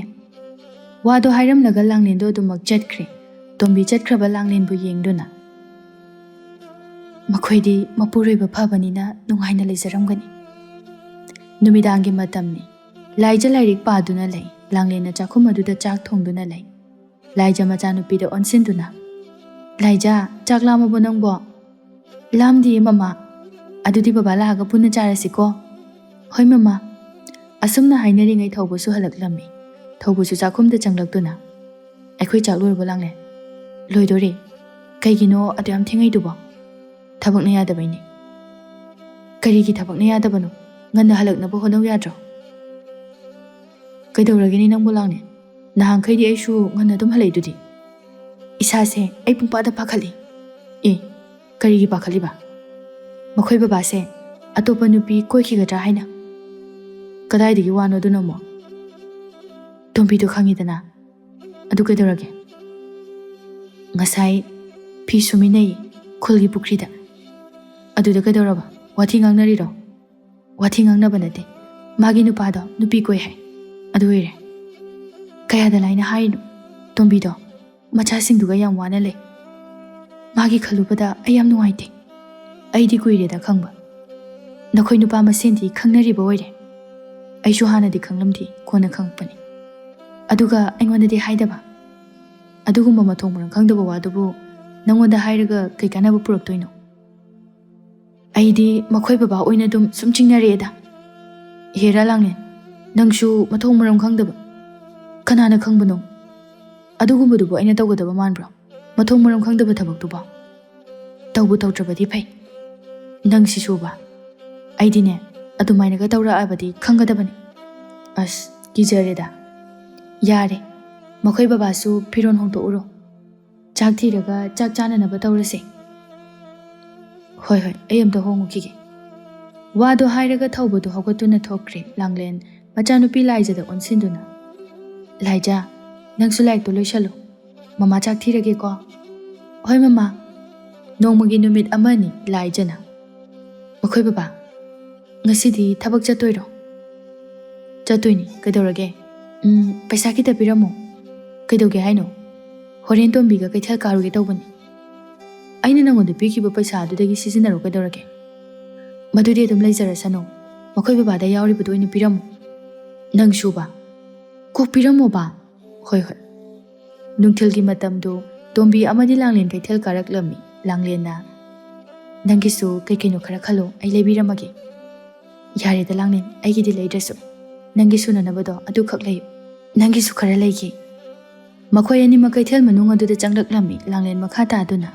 ꯋꯥꯗꯣ ꯍꯥꯏꯔꯝꯂꯒ ꯂꯥꯡꯂꯦꯟꯗꯣ ꯑꯗꯨꯃꯛ ꯆꯠꯈ꯭ꯔꯦ꯫ ꯇꯣꯝꯕꯤ ꯆꯠꯈ꯭ꯔꯕ ꯂꯥꯡꯂꯦꯟꯕꯨ ꯌꯦꯡꯗꯨꯅ꯫ ꯃꯈꯣꯏꯗꯤ ꯃꯄꯨꯔꯣꯏꯕ ꯐꯕꯅꯤꯅ ꯅꯨꯡꯉꯥꯏꯅ ꯂꯩꯖꯔꯝꯒꯅꯤ꯫ ꯅꯨꯃꯤꯗꯥꯡꯒꯤ ꯃꯇꯝꯅꯤ꯫ ꯂꯥꯏꯖ ꯂꯥꯏꯔꯤꯛ ꯄꯥꯗꯨꯅ ꯂꯩ꯫ ꯂꯥꯡꯂꯦꯟꯅ ꯆꯥꯛꯈꯨꯝ ꯑꯗꯨꯗ ꯆꯥꯛ ꯊꯣꯡꯗꯨꯅ ꯂꯩ꯫ ꯂꯥꯏꯖ ꯃꯆꯥꯅꯨꯄꯤꯗ ꯑꯣꯟꯁꯤꯟꯗꯨꯅ, "ꯂꯥꯏꯖ, ꯆꯥꯛ ꯂꯥꯝꯃꯕꯣ ꯅꯪꯕꯣ?" "ꯂꯥꯝꯗꯤꯌꯦ, ꯃꯃꯥ꯫ ꯑꯗꯨꯗꯤ ꯕꯕꯥ ꯂꯥꯛꯑꯒ ꯄꯨꯟꯅ ꯆꯥꯔꯁꯤꯀꯣ?" "ꯍꯣꯏ, ꯃꯃꯥ꯫" ꯑꯁꯨꯝꯅ ꯍꯥꯏꯅꯔꯤꯉꯩ ꯊꯧꯕꯁꯨ ꯍꯜꯂꯛꯂꯝꯃꯤ꯫ ꯊꯧꯕꯁꯨ ꯆꯥꯛꯈꯨꯝꯗ ꯆꯪꯂꯛꯇꯨꯅ, "ꯑꯩꯈꯣꯏ ꯆꯥꯛ ꯂꯣꯏꯔꯕꯣ, ꯂꯥꯡꯂꯦꯟ?" "ꯂꯣꯏꯗꯣꯔꯦ꯫ ꯀꯩꯒꯤꯅꯣ ꯑꯗꯨ ꯌꯥꯝ ꯊꯦꯡꯉꯩꯗꯨꯕꯣ?" "ꯊꯕꯛꯅ ꯌꯥꯗꯕꯩꯅꯦ꯫" "ꯀꯔꯤꯒꯤ ꯊꯕꯛꯅ ꯌꯥꯗꯕꯅꯣ? ꯉꯟꯅ ꯍꯜꯂꯛꯅꯕ ꯍꯣꯠꯅꯧ ꯌꯥꯗ꯭ꯔꯣ?" "ꯀꯩꯗꯧꯔꯒꯦꯅꯦ ꯅꯪꯕꯨ, ꯂꯥꯡꯂꯦꯟ? ꯅꯍꯥꯟꯈꯩꯗꯤ ꯑꯩꯁꯨ ꯉꯟꯅ ꯑꯗꯨꯝ ꯍꯜꯂꯛꯏꯗꯨꯗꯤ꯫ ꯏꯁꯥꯁꯦ ꯑꯩ ꯄꯨꯡꯄꯥꯗ ꯄꯥꯈꯠꯂꯤ꯫" "ꯑꯦ, ꯀꯔꯤꯒꯤ ꯄꯥꯈꯠꯂꯤꯕ?" "ꯃꯈꯣꯏ ꯕꯕꯥꯁꯦ ꯑꯇꯣꯞꯄ ꯅꯨꯄꯤ ꯀꯣꯏꯈꯤꯒꯗ꯭ꯔꯥ ꯍꯥꯏꯅ꯫" "ꯀꯗꯥꯏꯗꯒꯤ ꯋꯥꯅꯣ ꯑꯗꯨꯅ ꯑꯃꯨꯛ?" "ꯇꯣꯝꯕꯤꯗꯣ ꯈꯪꯉꯤꯗꯅ꯫ ꯑꯗꯨ ꯀꯩꯗꯧꯔꯒꯦ?" "ꯉꯁꯥꯏ ꯐꯤ ꯁꯨꯃꯤꯟꯅꯩ ꯈꯨꯜꯒꯤ ꯄꯨꯈ꯭ꯔꯤꯗ꯫" "ꯑꯗꯨꯗ ꯀꯩꯗꯧꯔꯕ? ꯋꯥꯊꯤ ꯉꯥꯡꯅꯔꯤꯔꯣ?" "ꯋꯥꯊꯤ ꯉꯥꯡꯅꯕ ꯅꯠꯇꯦ꯫ ꯃꯥꯒꯤ ꯅꯨꯄꯥꯗꯣ ꯅꯨꯄꯤ ꯀꯣꯏ ꯍꯥꯏ꯫ ꯑꯗꯨ ꯑꯣꯏꯔꯦ꯫" "ꯀꯌꯥꯗ ꯂꯥꯏꯅ ꯍꯥꯏꯔꯤꯅꯣ? ꯇꯣꯝꯕꯤꯗꯣ ꯃꯆꯥꯁꯤꯡꯗꯨꯒ ꯌꯥꯝ ꯋꯥꯅ ꯂꯩ꯫ ꯃꯥꯒꯤ ꯈꯜꯂꯨꯕꯗ ꯑꯩ ꯌꯥꯝ ꯅꯨꯡꯉꯥꯏꯇꯦ꯫ ꯑꯩꯗꯤ ꯀꯨꯏꯔꯦꯗ ꯈꯪꯕ꯫ ꯅꯈꯣꯏ ꯅꯨꯄꯥ ꯃꯁꯦꯟꯗꯤ ꯈꯪꯅꯔꯤꯕ ꯑꯣꯏꯔꯦ꯫ ꯑꯩꯁꯨ ꯍꯥꯟꯅꯗꯤ ꯈꯪꯂꯝꯗꯦ, ꯀꯣꯟꯅ ꯈꯪꯉꯛꯄꯅꯤ꯫ ꯑꯗꯨꯒ ꯑꯩꯉꯣꯟꯗꯗꯤ ꯍꯥꯏꯗꯕ꯫ ꯑꯗꯨꯒꯨꯝꯕ ꯃꯊꯣꯡ ꯃꯔꯝ ꯈꯪꯗꯕ ꯋꯥꯗꯨꯕꯨ ꯅꯪꯉꯣꯟꯗ ꯍꯥꯏꯔꯒ ꯀꯩ ꯀꯥꯟꯅꯕ ꯄꯨꯔꯛꯇꯣꯏꯅꯣ? ꯑꯩꯗꯤ ꯃꯈꯣꯏ ꯕꯕꯥ ꯑꯣꯏꯅ ꯑꯗꯨꯝ ꯁꯨꯝ ꯆꯤꯡꯅꯔꯛꯑꯦꯗ꯫ ꯍꯦꯔꯥ ꯂꯥꯡꯂꯦꯟ, ꯅꯪꯁꯨ ꯃꯊꯣꯡ ꯃꯔꯝ ꯈꯪꯗꯕ꯫ ꯀꯅꯥꯅ ꯈꯪꯕꯅꯣ? ꯑꯗꯨꯒꯨꯝꯕꯗꯨꯕꯨ ꯑꯩꯅ ꯇꯧꯒꯗꯕ ꯃꯥꯟꯕ꯭ꯔꯣ? ꯃꯊꯣꯡ ꯃꯔꯝ ꯈꯪꯗꯕ ꯊꯕꯛꯇꯨꯕꯣ? ꯇꯧꯕꯨ ꯇꯧꯗ꯭ꯔꯕꯗꯤ ꯐꯩ꯫ ꯅꯪꯁꯤꯁꯨꯕ꯫ ꯑꯩꯗꯤꯅꯦ, ꯑꯗꯨꯃꯥꯏꯅꯒ ꯇꯧꯔꯛꯑꯕꯗꯤ ꯈꯪꯒꯗꯕꯅꯤ꯫ ꯑꯁ, ꯀꯤꯖꯔꯦꯗ꯫ ꯌꯥꯔꯦ, ꯃꯈꯣꯏ ꯕꯕꯥꯁꯨ ꯐꯤꯔꯣꯜ ꯍꯣꯡꯗꯣꯛꯎꯔꯣ꯫ ꯆꯥꯛ ꯊꯤꯔꯒ ꯆꯥꯛ ꯆꯥꯅꯅꯕ ꯇꯧꯔꯁꯦ꯫ ꯍꯣꯏ, ꯍꯣꯏ, ꯑꯩ ꯑꯝꯇ ꯍꯣꯡꯉꯨꯈꯤꯒꯦ꯫ ꯋꯥꯗꯣ ꯍꯥꯏꯔꯒ ꯊꯧꯕꯗꯨ ꯍꯧꯒꯠꯇꯨꯅ ꯊꯣꯛꯈ꯭ꯔꯦ꯫ ꯂꯥꯡꯂꯦꯟ ꯃꯆꯥꯅꯨꯄꯤ ꯂꯥꯏꯖꯗ ꯑꯣꯟꯁꯤꯟꯗꯨꯅ, "ꯂꯥꯏꯖ, ꯅꯪꯁꯨ ꯂꯥꯏꯔꯤꯛꯇꯣ ꯂꯣꯏꯁꯜꯂꯨ꯫ ꯃꯃꯥ ꯆꯥꯛ ꯊꯤꯔꯒꯦꯀꯣ꯫" "ꯍꯣꯏ, ꯃꯃꯥ꯫" ꯅꯣꯡꯃꯒꯤ ꯅꯨꯃꯤꯠ ꯑꯃꯅꯤ ꯂꯥꯏꯖꯅ꯫ "ꯃꯈꯣꯏ ꯕꯕꯥ, ꯉꯁꯤꯗꯤ ꯊꯕꯛ ꯆꯠꯇꯣꯏꯔꯣ?" "ꯆꯠꯇꯣꯏꯅꯤ, ꯀꯩꯗꯧꯔꯒꯦ?" "ꯎꯝ, ꯄꯩꯁꯥ ꯈꯤꯇ ꯄꯤꯔꯝꯃꯣ꯫" "ꯀꯩꯗꯧꯒꯦ ꯍꯥꯏꯅꯣ?" "ꯍꯣꯔꯦꯟ ꯇꯣꯝꯕꯤꯒ ꯀꯩꯊꯦꯜ ꯀꯥꯔꯨꯒꯦ ꯇꯧꯕꯅꯤ꯫" "ꯑꯩꯅ ꯅꯪꯉꯣꯟꯗ ꯄꯤꯈꯤꯕ ꯄꯩꯁꯥꯗꯨꯗꯒꯤ ꯁꯤꯖꯤꯟꯅꯔꯣ, ꯀꯩꯗꯧꯔꯒꯦ?" "ꯃꯗꯨꯗꯤ ꯑꯗꯨꯝ ꯂꯩꯖꯔꯁꯅꯨ, ꯃꯈꯣꯏ ꯕꯕꯥꯗ ꯌꯥꯎꯔꯤꯕꯗꯨ ꯑꯣꯏꯅ ꯄꯤꯔꯝꯃꯣ꯫" "ꯅꯪꯁꯨꯕ?" "ꯀꯣꯛ ꯄꯤꯔꯝꯃꯣꯕ꯫" "ꯍꯣꯏ, ꯍꯣꯏ꯫" ꯅꯨꯡꯊꯤꯜꯒꯤ ꯃꯇꯝꯗꯨ ꯇꯣꯝꯕꯤ ꯑꯃꯗꯤ ꯂꯥꯡꯂꯦꯟ ꯀꯩꯊꯦꯜ ꯀꯥꯔꯛꯂꯝꯃꯤ꯫ ꯂꯥꯡꯂꯦꯟꯅ, "ꯅꯪꯒꯤꯁꯨ ꯀꯩ ꯀꯩꯅꯣ ꯈꯔ ꯈꯜꯂꯣ, ꯑꯩ ꯂꯩꯕꯤꯔꯝꯃꯒꯦ꯫" "ꯌꯥꯔꯦꯗ ꯂꯥꯡꯂꯦꯟ, ꯑꯩꯒꯤꯗꯤ ꯂꯩꯗ꯭ꯔꯁꯨ, ꯅꯪꯒꯤ ꯁꯨꯅꯅꯕꯗꯣ ꯑꯗꯨꯈꯛ ꯂꯩꯌꯨ꯫" "ꯅꯪꯒꯤꯁꯨ ꯈꯔ ꯂꯩꯒꯦ꯫" ꯃꯈꯣꯏ ꯑꯅꯤꯃꯛ ꯀꯩꯊꯦꯜ ꯃꯅꯨꯡ ꯑꯗꯨꯗ ꯆꯪꯂꯛꯂꯝꯃꯤ꯫ ꯂꯥꯡꯂꯦꯟ ꯃꯈꯥ ꯇꯥꯗꯨꯅ,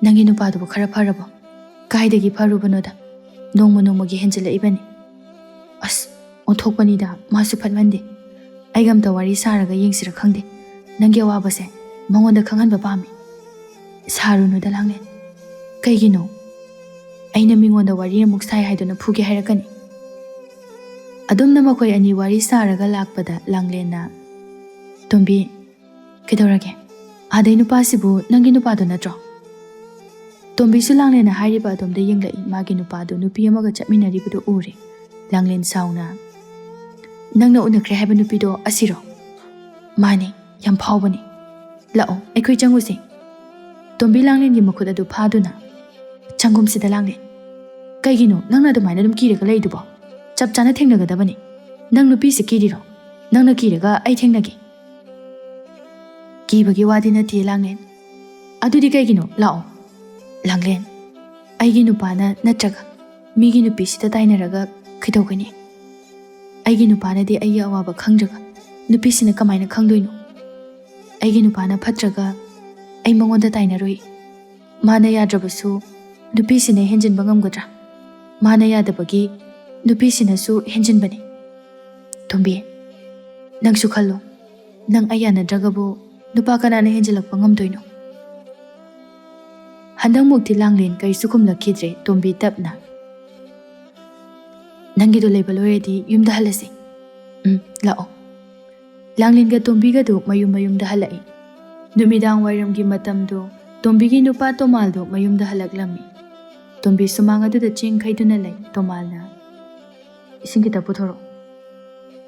"ꯅꯪꯒꯤ ꯅꯨꯄꯥꯗꯨꯕꯨ ꯈꯔ ꯐꯔꯕꯣ?" "ꯀꯥꯏꯗꯒꯤ ꯐꯔꯨꯕꯅꯣꯗ, ꯅꯣꯡꯃ ꯅꯣꯡꯃꯒꯤ ꯍꯦꯟꯖꯤꯜꯂꯛꯏꯕꯅꯤ꯫" "ꯑꯁ, ꯑꯣꯟꯊꯣꯛꯄꯅꯤꯗ, ꯃꯥꯁꯨ ꯐꯠꯃꯟꯗꯦ꯫ ꯑꯩꯒ ꯑꯝꯇ ꯋꯥꯔꯤ ꯁꯥꯔꯒ ꯌꯦꯡꯁꯤꯔ ꯈꯪꯗꯦ꯫ ꯅꯪꯒꯤ ꯑꯋꯥꯕꯁꯦ ꯃꯉꯣꯟꯗ ꯈꯪꯍꯟꯕ ꯄꯥꯝꯃꯤ꯫" "ꯁꯥꯔꯨꯅꯨꯗ ꯂꯥꯡꯂꯦꯟ꯫" "ꯀꯩꯒꯤꯅꯣ?" "ꯑꯩꯅ ꯃꯤꯉꯣꯟꯗ ꯋꯥꯔꯤ ꯑꯃꯨꯛ ꯁꯥꯏ ꯍꯥꯏꯗꯨꯅ ꯐꯨꯒꯦ ꯍꯥꯏꯔꯛꯀꯅꯤ꯫" ꯑꯗꯨꯝꯅ ꯃꯈꯣꯏ ꯑꯅꯤ ꯋꯥꯔꯤ ꯁꯥꯔꯒ ꯂꯥꯛꯄꯗ ꯂꯥꯡꯂꯦꯟꯅ, "ꯇꯣꯝꯕꯤ, ꯀꯩꯗꯧꯔꯒꯦ? ꯑꯥꯗꯩ ꯅꯨꯄꯥꯁꯤꯕꯨ ꯅꯪꯒꯤ ꯅꯨꯄꯥꯗꯣ ꯅꯠꯇ꯭ꯔꯣ?" ꯇꯣꯝꯕꯤꯁꯨ ꯂꯥꯡꯂꯦꯟꯅ ꯍꯥꯏꯔꯤꯕ ꯑꯗꯣꯝꯗ ꯌꯦꯡꯂꯛꯏ꯫ ꯃꯥꯒꯤ ꯅꯨꯄꯥꯗꯨ ꯅꯨꯄꯤ ꯑꯃꯒ ꯆꯠꯃꯤꯟꯅꯔꯤꯕꯗꯨ ꯎꯔꯦ꯫ ꯂꯥꯡꯂꯦꯟ ꯁꯥꯎꯅ, "ꯅꯪꯅ ꯎꯅꯈ꯭ꯔꯦ ꯍꯥꯏꯕ ꯅꯨꯄꯤꯗꯣ ꯑꯁꯤꯔꯣ?" "ꯃꯥꯅꯤ, ꯌꯥꯝ ꯐꯥꯎꯕꯅꯤ꯫ ꯂꯥꯛꯑꯣ, ꯑꯩꯈꯣꯏ ꯆꯪꯉꯨꯁꯦ꯫" ꯇꯣꯝꯕꯤ ꯂꯥꯡꯂꯦꯟꯒꯤ ꯃꯈꯨꯠ ꯑꯗꯨ ꯐꯥꯗꯨꯅ, "ꯆꯪꯒꯨꯝꯁꯤꯗ ꯂꯥꯡꯂꯦꯟ꯫ ꯀꯩꯒꯤꯅꯣ ꯅꯪꯅ ꯑꯗꯨꯃꯥꯏꯅ ꯑꯗꯨꯝ ꯀꯤꯔꯒ ꯂꯩꯗꯨꯕꯣ? ꯆꯞ ꯆꯥꯅ ꯊꯦꯡꯅꯒꯗꯕꯅꯤ꯫ ꯅꯪ ꯅꯨꯄꯤꯁꯦ ꯀꯤꯔꯤꯔꯣ? ꯅꯪꯅ ꯀꯤꯔꯒ ꯑꯩ ꯊꯦꯡꯅꯒꯦ?" "ꯀꯤꯕꯒꯤ ꯋꯥꯗꯤ ꯅꯠꯇꯦ ꯂꯥꯡꯂꯦꯟ꯫" "ꯑꯗꯨꯗꯤ ꯀꯩꯒꯤꯅꯣ? ꯂꯥꯛꯑꯣ꯫" "ꯂꯥꯡꯂꯦꯟ, ꯑꯩꯒꯤ ꯅꯨꯄꯥꯅ ꯅꯠꯇ꯭ꯔꯒ ꯃꯤꯒꯤ ꯅꯨꯄꯤꯁꯤꯗ ꯇꯥꯏꯅꯔꯒ ꯀꯩꯗꯧꯒꯅꯤ? ꯑꯩꯒꯤ ꯅꯨꯄꯥꯅꯗꯤ ꯑꯩꯒꯤ ꯑꯋꯥꯕ ꯈꯪꯗ꯭ꯔꯒ ꯅꯨꯄꯤꯁꯤꯅ ꯀꯃꯥꯏꯅ ꯈꯪꯗꯣꯏꯅꯣ? ꯑꯩꯒꯤ ꯅꯨꯄꯥꯅ ꯐꯠꯇ꯭ꯔꯒ ꯑꯩ ꯃꯉꯣꯟꯗ ꯇꯥꯏꯅꯔꯣꯏ꯫ ꯃꯥꯅ ꯌꯥꯗ꯭ꯔꯕꯁꯨ ꯅꯨꯄꯤꯁꯤꯅ ꯍꯦꯟꯖꯤꯟꯕ ꯉꯝꯒꯗ꯭ꯔꯥ? ꯃꯥꯅ ꯌꯥꯗꯕꯒꯤ ꯅꯨꯄꯤꯁꯤꯅꯁꯨ ꯍꯦꯟꯖꯤꯟꯕꯅꯤ꯫ ꯇꯣꯝꯕꯤ, ꯅꯪꯁꯨ ꯈꯜꯂꯣ, ꯅꯪ ꯑꯩ ꯌꯥꯅꯗ꯭ꯔꯒꯕꯨ ꯅꯨꯄꯥ ꯀꯅꯥꯅ ꯍꯦꯟꯖꯤꯜꯂꯛꯄ ꯉꯝꯗꯣꯏꯅꯣ?" ꯍꯟꯗꯛꯃꯨꯛꯇꯤ ꯂꯥꯡꯂꯦꯟ ꯀꯔꯤꯁꯨ ꯈꯨꯝꯂꯛꯈꯤꯗ꯭ꯔꯦ꯫ ꯇꯣꯝꯕꯤ ꯇꯞꯅ, "ꯅꯪꯒꯤꯗꯣ ꯂꯩꯕ ꯂꯣꯏꯔꯗꯤ ꯌꯨꯝꯗ ꯍꯜꯂꯁꯤ꯫" "ꯎꯝ, ꯂꯥꯛꯑꯣ꯫" ꯂꯥꯡꯂꯦꯟꯒ ꯇꯣꯝꯕꯤꯒꯗꯨ ꯃꯌꯨꯝ ꯃꯌꯨꯝꯗ ꯍꯜꯂꯛꯏ꯫ ꯅꯨꯃꯤꯗꯥꯡ ꯋꯥꯏꯔꯝꯒꯤ ꯃꯇꯝꯗꯨ ꯇꯣꯝꯕꯤꯒꯤ ꯅꯨꯄꯥ ꯇꯣꯃꯥꯜꯗꯣ ꯃꯌꯨꯝꯗ ꯍꯜꯂꯛꯂꯝꯃꯤ꯫ ꯇꯣꯝꯕꯤ ꯁꯨꯃꯥꯡ ꯑꯗꯨꯗ ꯆꯦꯡ ꯈꯩꯗꯨꯅ ꯂꯩ꯫ ꯇꯣꯃꯥꯜꯅ, "ꯏꯁꯤꯡ ꯈꯤꯇ ꯄꯨꯊꯣꯔꯛꯑꯣ꯫"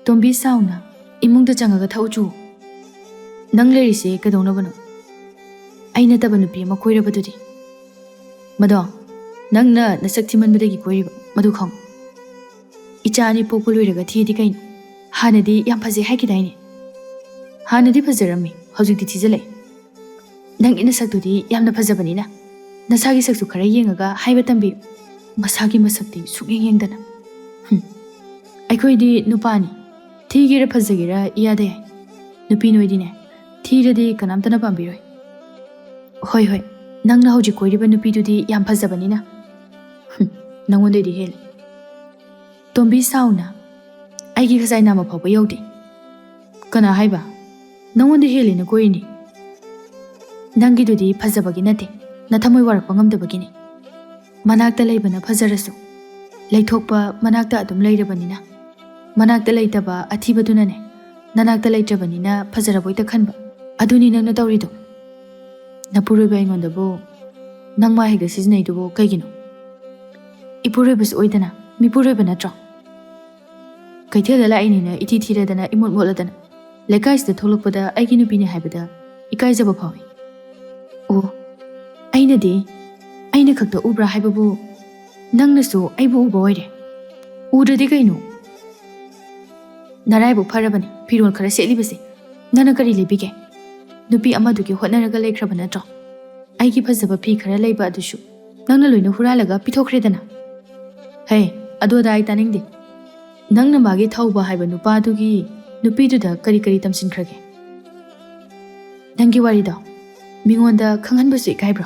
ꯇꯣꯝꯕꯤ ꯁꯥꯎꯅ, "ꯏꯃꯨꯡꯗ ꯆꯪꯉꯒ ꯊꯛꯎꯆꯨ꯫ ꯅꯪ ꯂꯩꯔꯤꯁꯦ ꯀꯩꯗꯧꯅꯕꯅꯣ? ꯑꯩ ꯅꯠꯇꯕ ꯅꯨꯄꯤ ꯑꯃ ꯀꯣꯏꯔꯕꯗꯨꯗꯤ?" "ꯃꯗꯣ ꯅꯪꯅ ꯅꯁꯛ ꯊꯤꯃꯟꯕꯗꯒꯤ ꯀꯣꯏꯔꯤꯕ, ꯃꯗꯨ ꯈꯪꯉꯨ꯫ ꯏꯆꯥ ꯑꯅꯤ ꯄꯣꯛꯄ ꯂꯣꯏꯔꯒ ꯊꯤꯗꯤ ꯀꯩꯅꯣ? ꯍꯥꯟꯅꯗꯤ ꯌꯥꯝ ꯐꯖꯩ ꯍꯥꯏꯈꯤꯗꯥꯏꯅꯦ?" "ꯍꯥꯟꯅꯗꯤ ꯐꯖꯔꯝꯃꯤ, ꯍꯧꯖꯤꯛꯇꯤ ꯊꯤꯖꯤꯜꯂꯛꯑꯦ꯫ ꯅꯪꯒꯤ ꯅꯁꯛꯇꯨꯗꯤ ꯌꯥꯝꯅ ꯐꯖꯕꯅꯤꯅ, ꯅꯁꯥꯒꯤ ꯁꯛꯁꯨ ꯈꯔ ꯌꯦꯡꯉꯒ ꯍꯥꯏꯕ ꯇꯝꯕꯤꯌꯨ꯫ ꯃꯁꯥꯒꯤ ꯃꯁꯛꯇꯤ ꯁꯨꯛꯌꯦꯡ ꯌꯦꯡꯗꯅ꯫ ꯍꯨꯝ꯫ ꯑꯩꯈꯣꯏꯗꯤ ꯅꯨꯄꯥꯅꯤ, ꯊꯤꯒꯦꯔꯥ ꯐꯖꯒꯦꯔꯥ ꯏꯌꯥꯗ ꯌꯥꯏ꯫ ꯅꯨꯄꯤ ꯅꯣꯏꯗꯤꯅꯦ, ꯊꯤꯔꯗꯤ ꯀꯅꯥꯝꯇꯅ ꯄꯥꯝꯕꯤꯔꯣꯏ꯫ ꯍꯣꯏ, ꯍꯣꯏ, ꯅꯪꯅ ꯍꯧꯖꯤꯛ ꯀꯣꯏꯔꯤꯕ ꯅꯨꯄꯤꯗꯨꯗꯤ ꯌꯥꯝ ꯐꯖꯕꯅꯤꯅ꯫ ꯍꯨꯝ, ꯅꯪꯉꯣꯟꯗꯩꯗꯤ ꯍꯦꯜꯂꯤ꯫" ꯇꯣꯝꯕꯤ ꯁꯥꯎꯅ, "ꯑꯩꯒꯤ ꯈꯖꯥꯏ ꯅꯥꯝꯃ ꯐꯥꯎꯕ ꯌꯧꯗꯦ꯫" "ꯀꯅꯥ ꯍꯥꯏꯕ? ꯅꯪꯉꯣꯟꯗ ꯍꯦꯜꯂꯦꯅ ꯀꯣꯏꯔꯤꯅꯤ꯫ ꯅꯪꯒꯤꯗꯨꯗꯤ ꯐꯖꯕꯒꯤ ꯅꯠꯇꯦ, ꯅꯊꯃꯣꯏ ꯋꯥꯔꯛꯄ ꯉꯝꯗꯕꯒꯤꯅꯤ꯫ ꯃꯅꯥꯛꯇ ꯂꯩꯕꯅ ꯐꯖꯔꯁꯨ, ꯂꯩꯊꯣꯛꯄ ꯃꯅꯥꯛꯇ ꯑꯗꯨꯝ ꯂꯩꯔꯕꯅꯤꯅ, ꯃꯅꯥꯛꯇ ꯂꯩꯇꯕ ꯑꯊꯤꯕꯗꯨꯅꯅꯦ ꯅꯅꯥꯛꯇ ꯂꯩꯇ꯭ꯔꯕꯅꯤꯅ ꯐꯖꯔꯕꯣꯏꯇ ꯈꯟꯕ꯫ ꯑꯗꯨꯅꯤ ꯅꯪꯅ ꯇꯧꯔꯤꯗꯣ꯫ ꯅꯄꯨꯔꯣꯏꯕ ꯑꯩꯉꯣꯟꯗꯕꯨ ꯅꯪ ꯃꯥ ꯍꯦꯛꯇ ꯁꯤꯖꯤꯟꯅꯩꯗꯨꯕꯨ ꯀꯩꯒꯤꯅꯣ? ꯏꯄꯨꯔꯣꯏꯕꯁꯨ ꯑꯣꯏꯗꯅ ꯃꯤꯄꯨꯔꯣꯏꯕ ꯅꯠꯇ꯭ꯔꯣ? ꯀꯩꯊꯦꯜꯗ ꯂꯥꯛꯏꯅꯦꯅ ꯏꯊꯤ ꯊꯤꯔꯗꯅ ꯏꯃꯣꯠ ꯃꯣꯠꯂꯗꯅ ꯂꯩꯀꯥꯏꯁꯤꯗ ꯊꯣꯛꯂꯛꯄꯗ ꯑꯩꯒꯤ ꯅꯨꯄꯤꯅꯦ ꯍꯥꯏꯕꯗ ꯏꯀꯥꯏꯖꯕ ꯐꯥꯎꯏ꯫ ꯑꯣ, ꯑꯩꯅꯗꯤ, ꯑꯩꯅ ꯈꯛꯇ ꯎꯕ꯭ꯔꯥ ꯍꯥꯏꯕꯕꯨ ꯅꯪꯅꯁꯨ ꯑꯩꯕꯨ ꯎꯕ ꯑꯣꯏꯔꯦ꯫ ꯎꯗ꯭ꯔꯗꯤ ꯀꯩꯅꯣ? ꯅꯔꯥꯏꯕꯛ ꯐꯔꯕꯅꯤ, ꯐꯤꯔꯣꯜ ꯈꯔ ꯁꯦꯠꯂꯤꯕꯁꯦ꯫ ꯅꯪꯅ ꯀꯔꯤ ꯂꯩꯕꯤꯒꯦ? ꯅꯨꯄꯤ ꯑꯃꯗꯨꯒꯤ ꯍꯣꯠꯅꯔꯒ ꯂꯩꯈ꯭ꯔꯕ ꯅꯠꯇ꯭ꯔꯣ? ꯑꯩꯒꯤ ꯐꯖꯕ ꯐꯤ ꯈꯔ ꯂꯩꯕ ꯑꯗꯨꯁꯨ ꯅꯪꯅ ꯂꯣꯏꯅ ꯍꯨꯔꯥꯜꯂꯒ ꯄꯤꯊꯣꯛꯈ꯭ꯔꯦꯗꯅ꯫ ꯍꯦ, ꯑꯗꯨ ꯑꯗꯥ ꯑꯩ ꯇꯥꯅꯤꯡꯗꯦ꯫ ꯅꯪꯅ ꯃꯥꯒꯤ ꯊꯧꯕ ꯍꯥꯏꯕ ꯅꯨꯄꯥꯗꯨꯒꯤ ꯅꯨꯄꯤꯗꯨꯗ ꯀꯔꯤ ꯀꯔꯤ ꯇꯝꯁꯤꯟꯈ꯭ꯔꯒꯦ? ꯅꯪꯒꯤ ꯋꯥꯔꯤꯗꯣ ꯃꯤꯉꯣꯟꯗ ꯈꯪꯍꯟꯕꯁꯨ ꯏꯀꯥꯏꯕ꯭ꯔꯣ?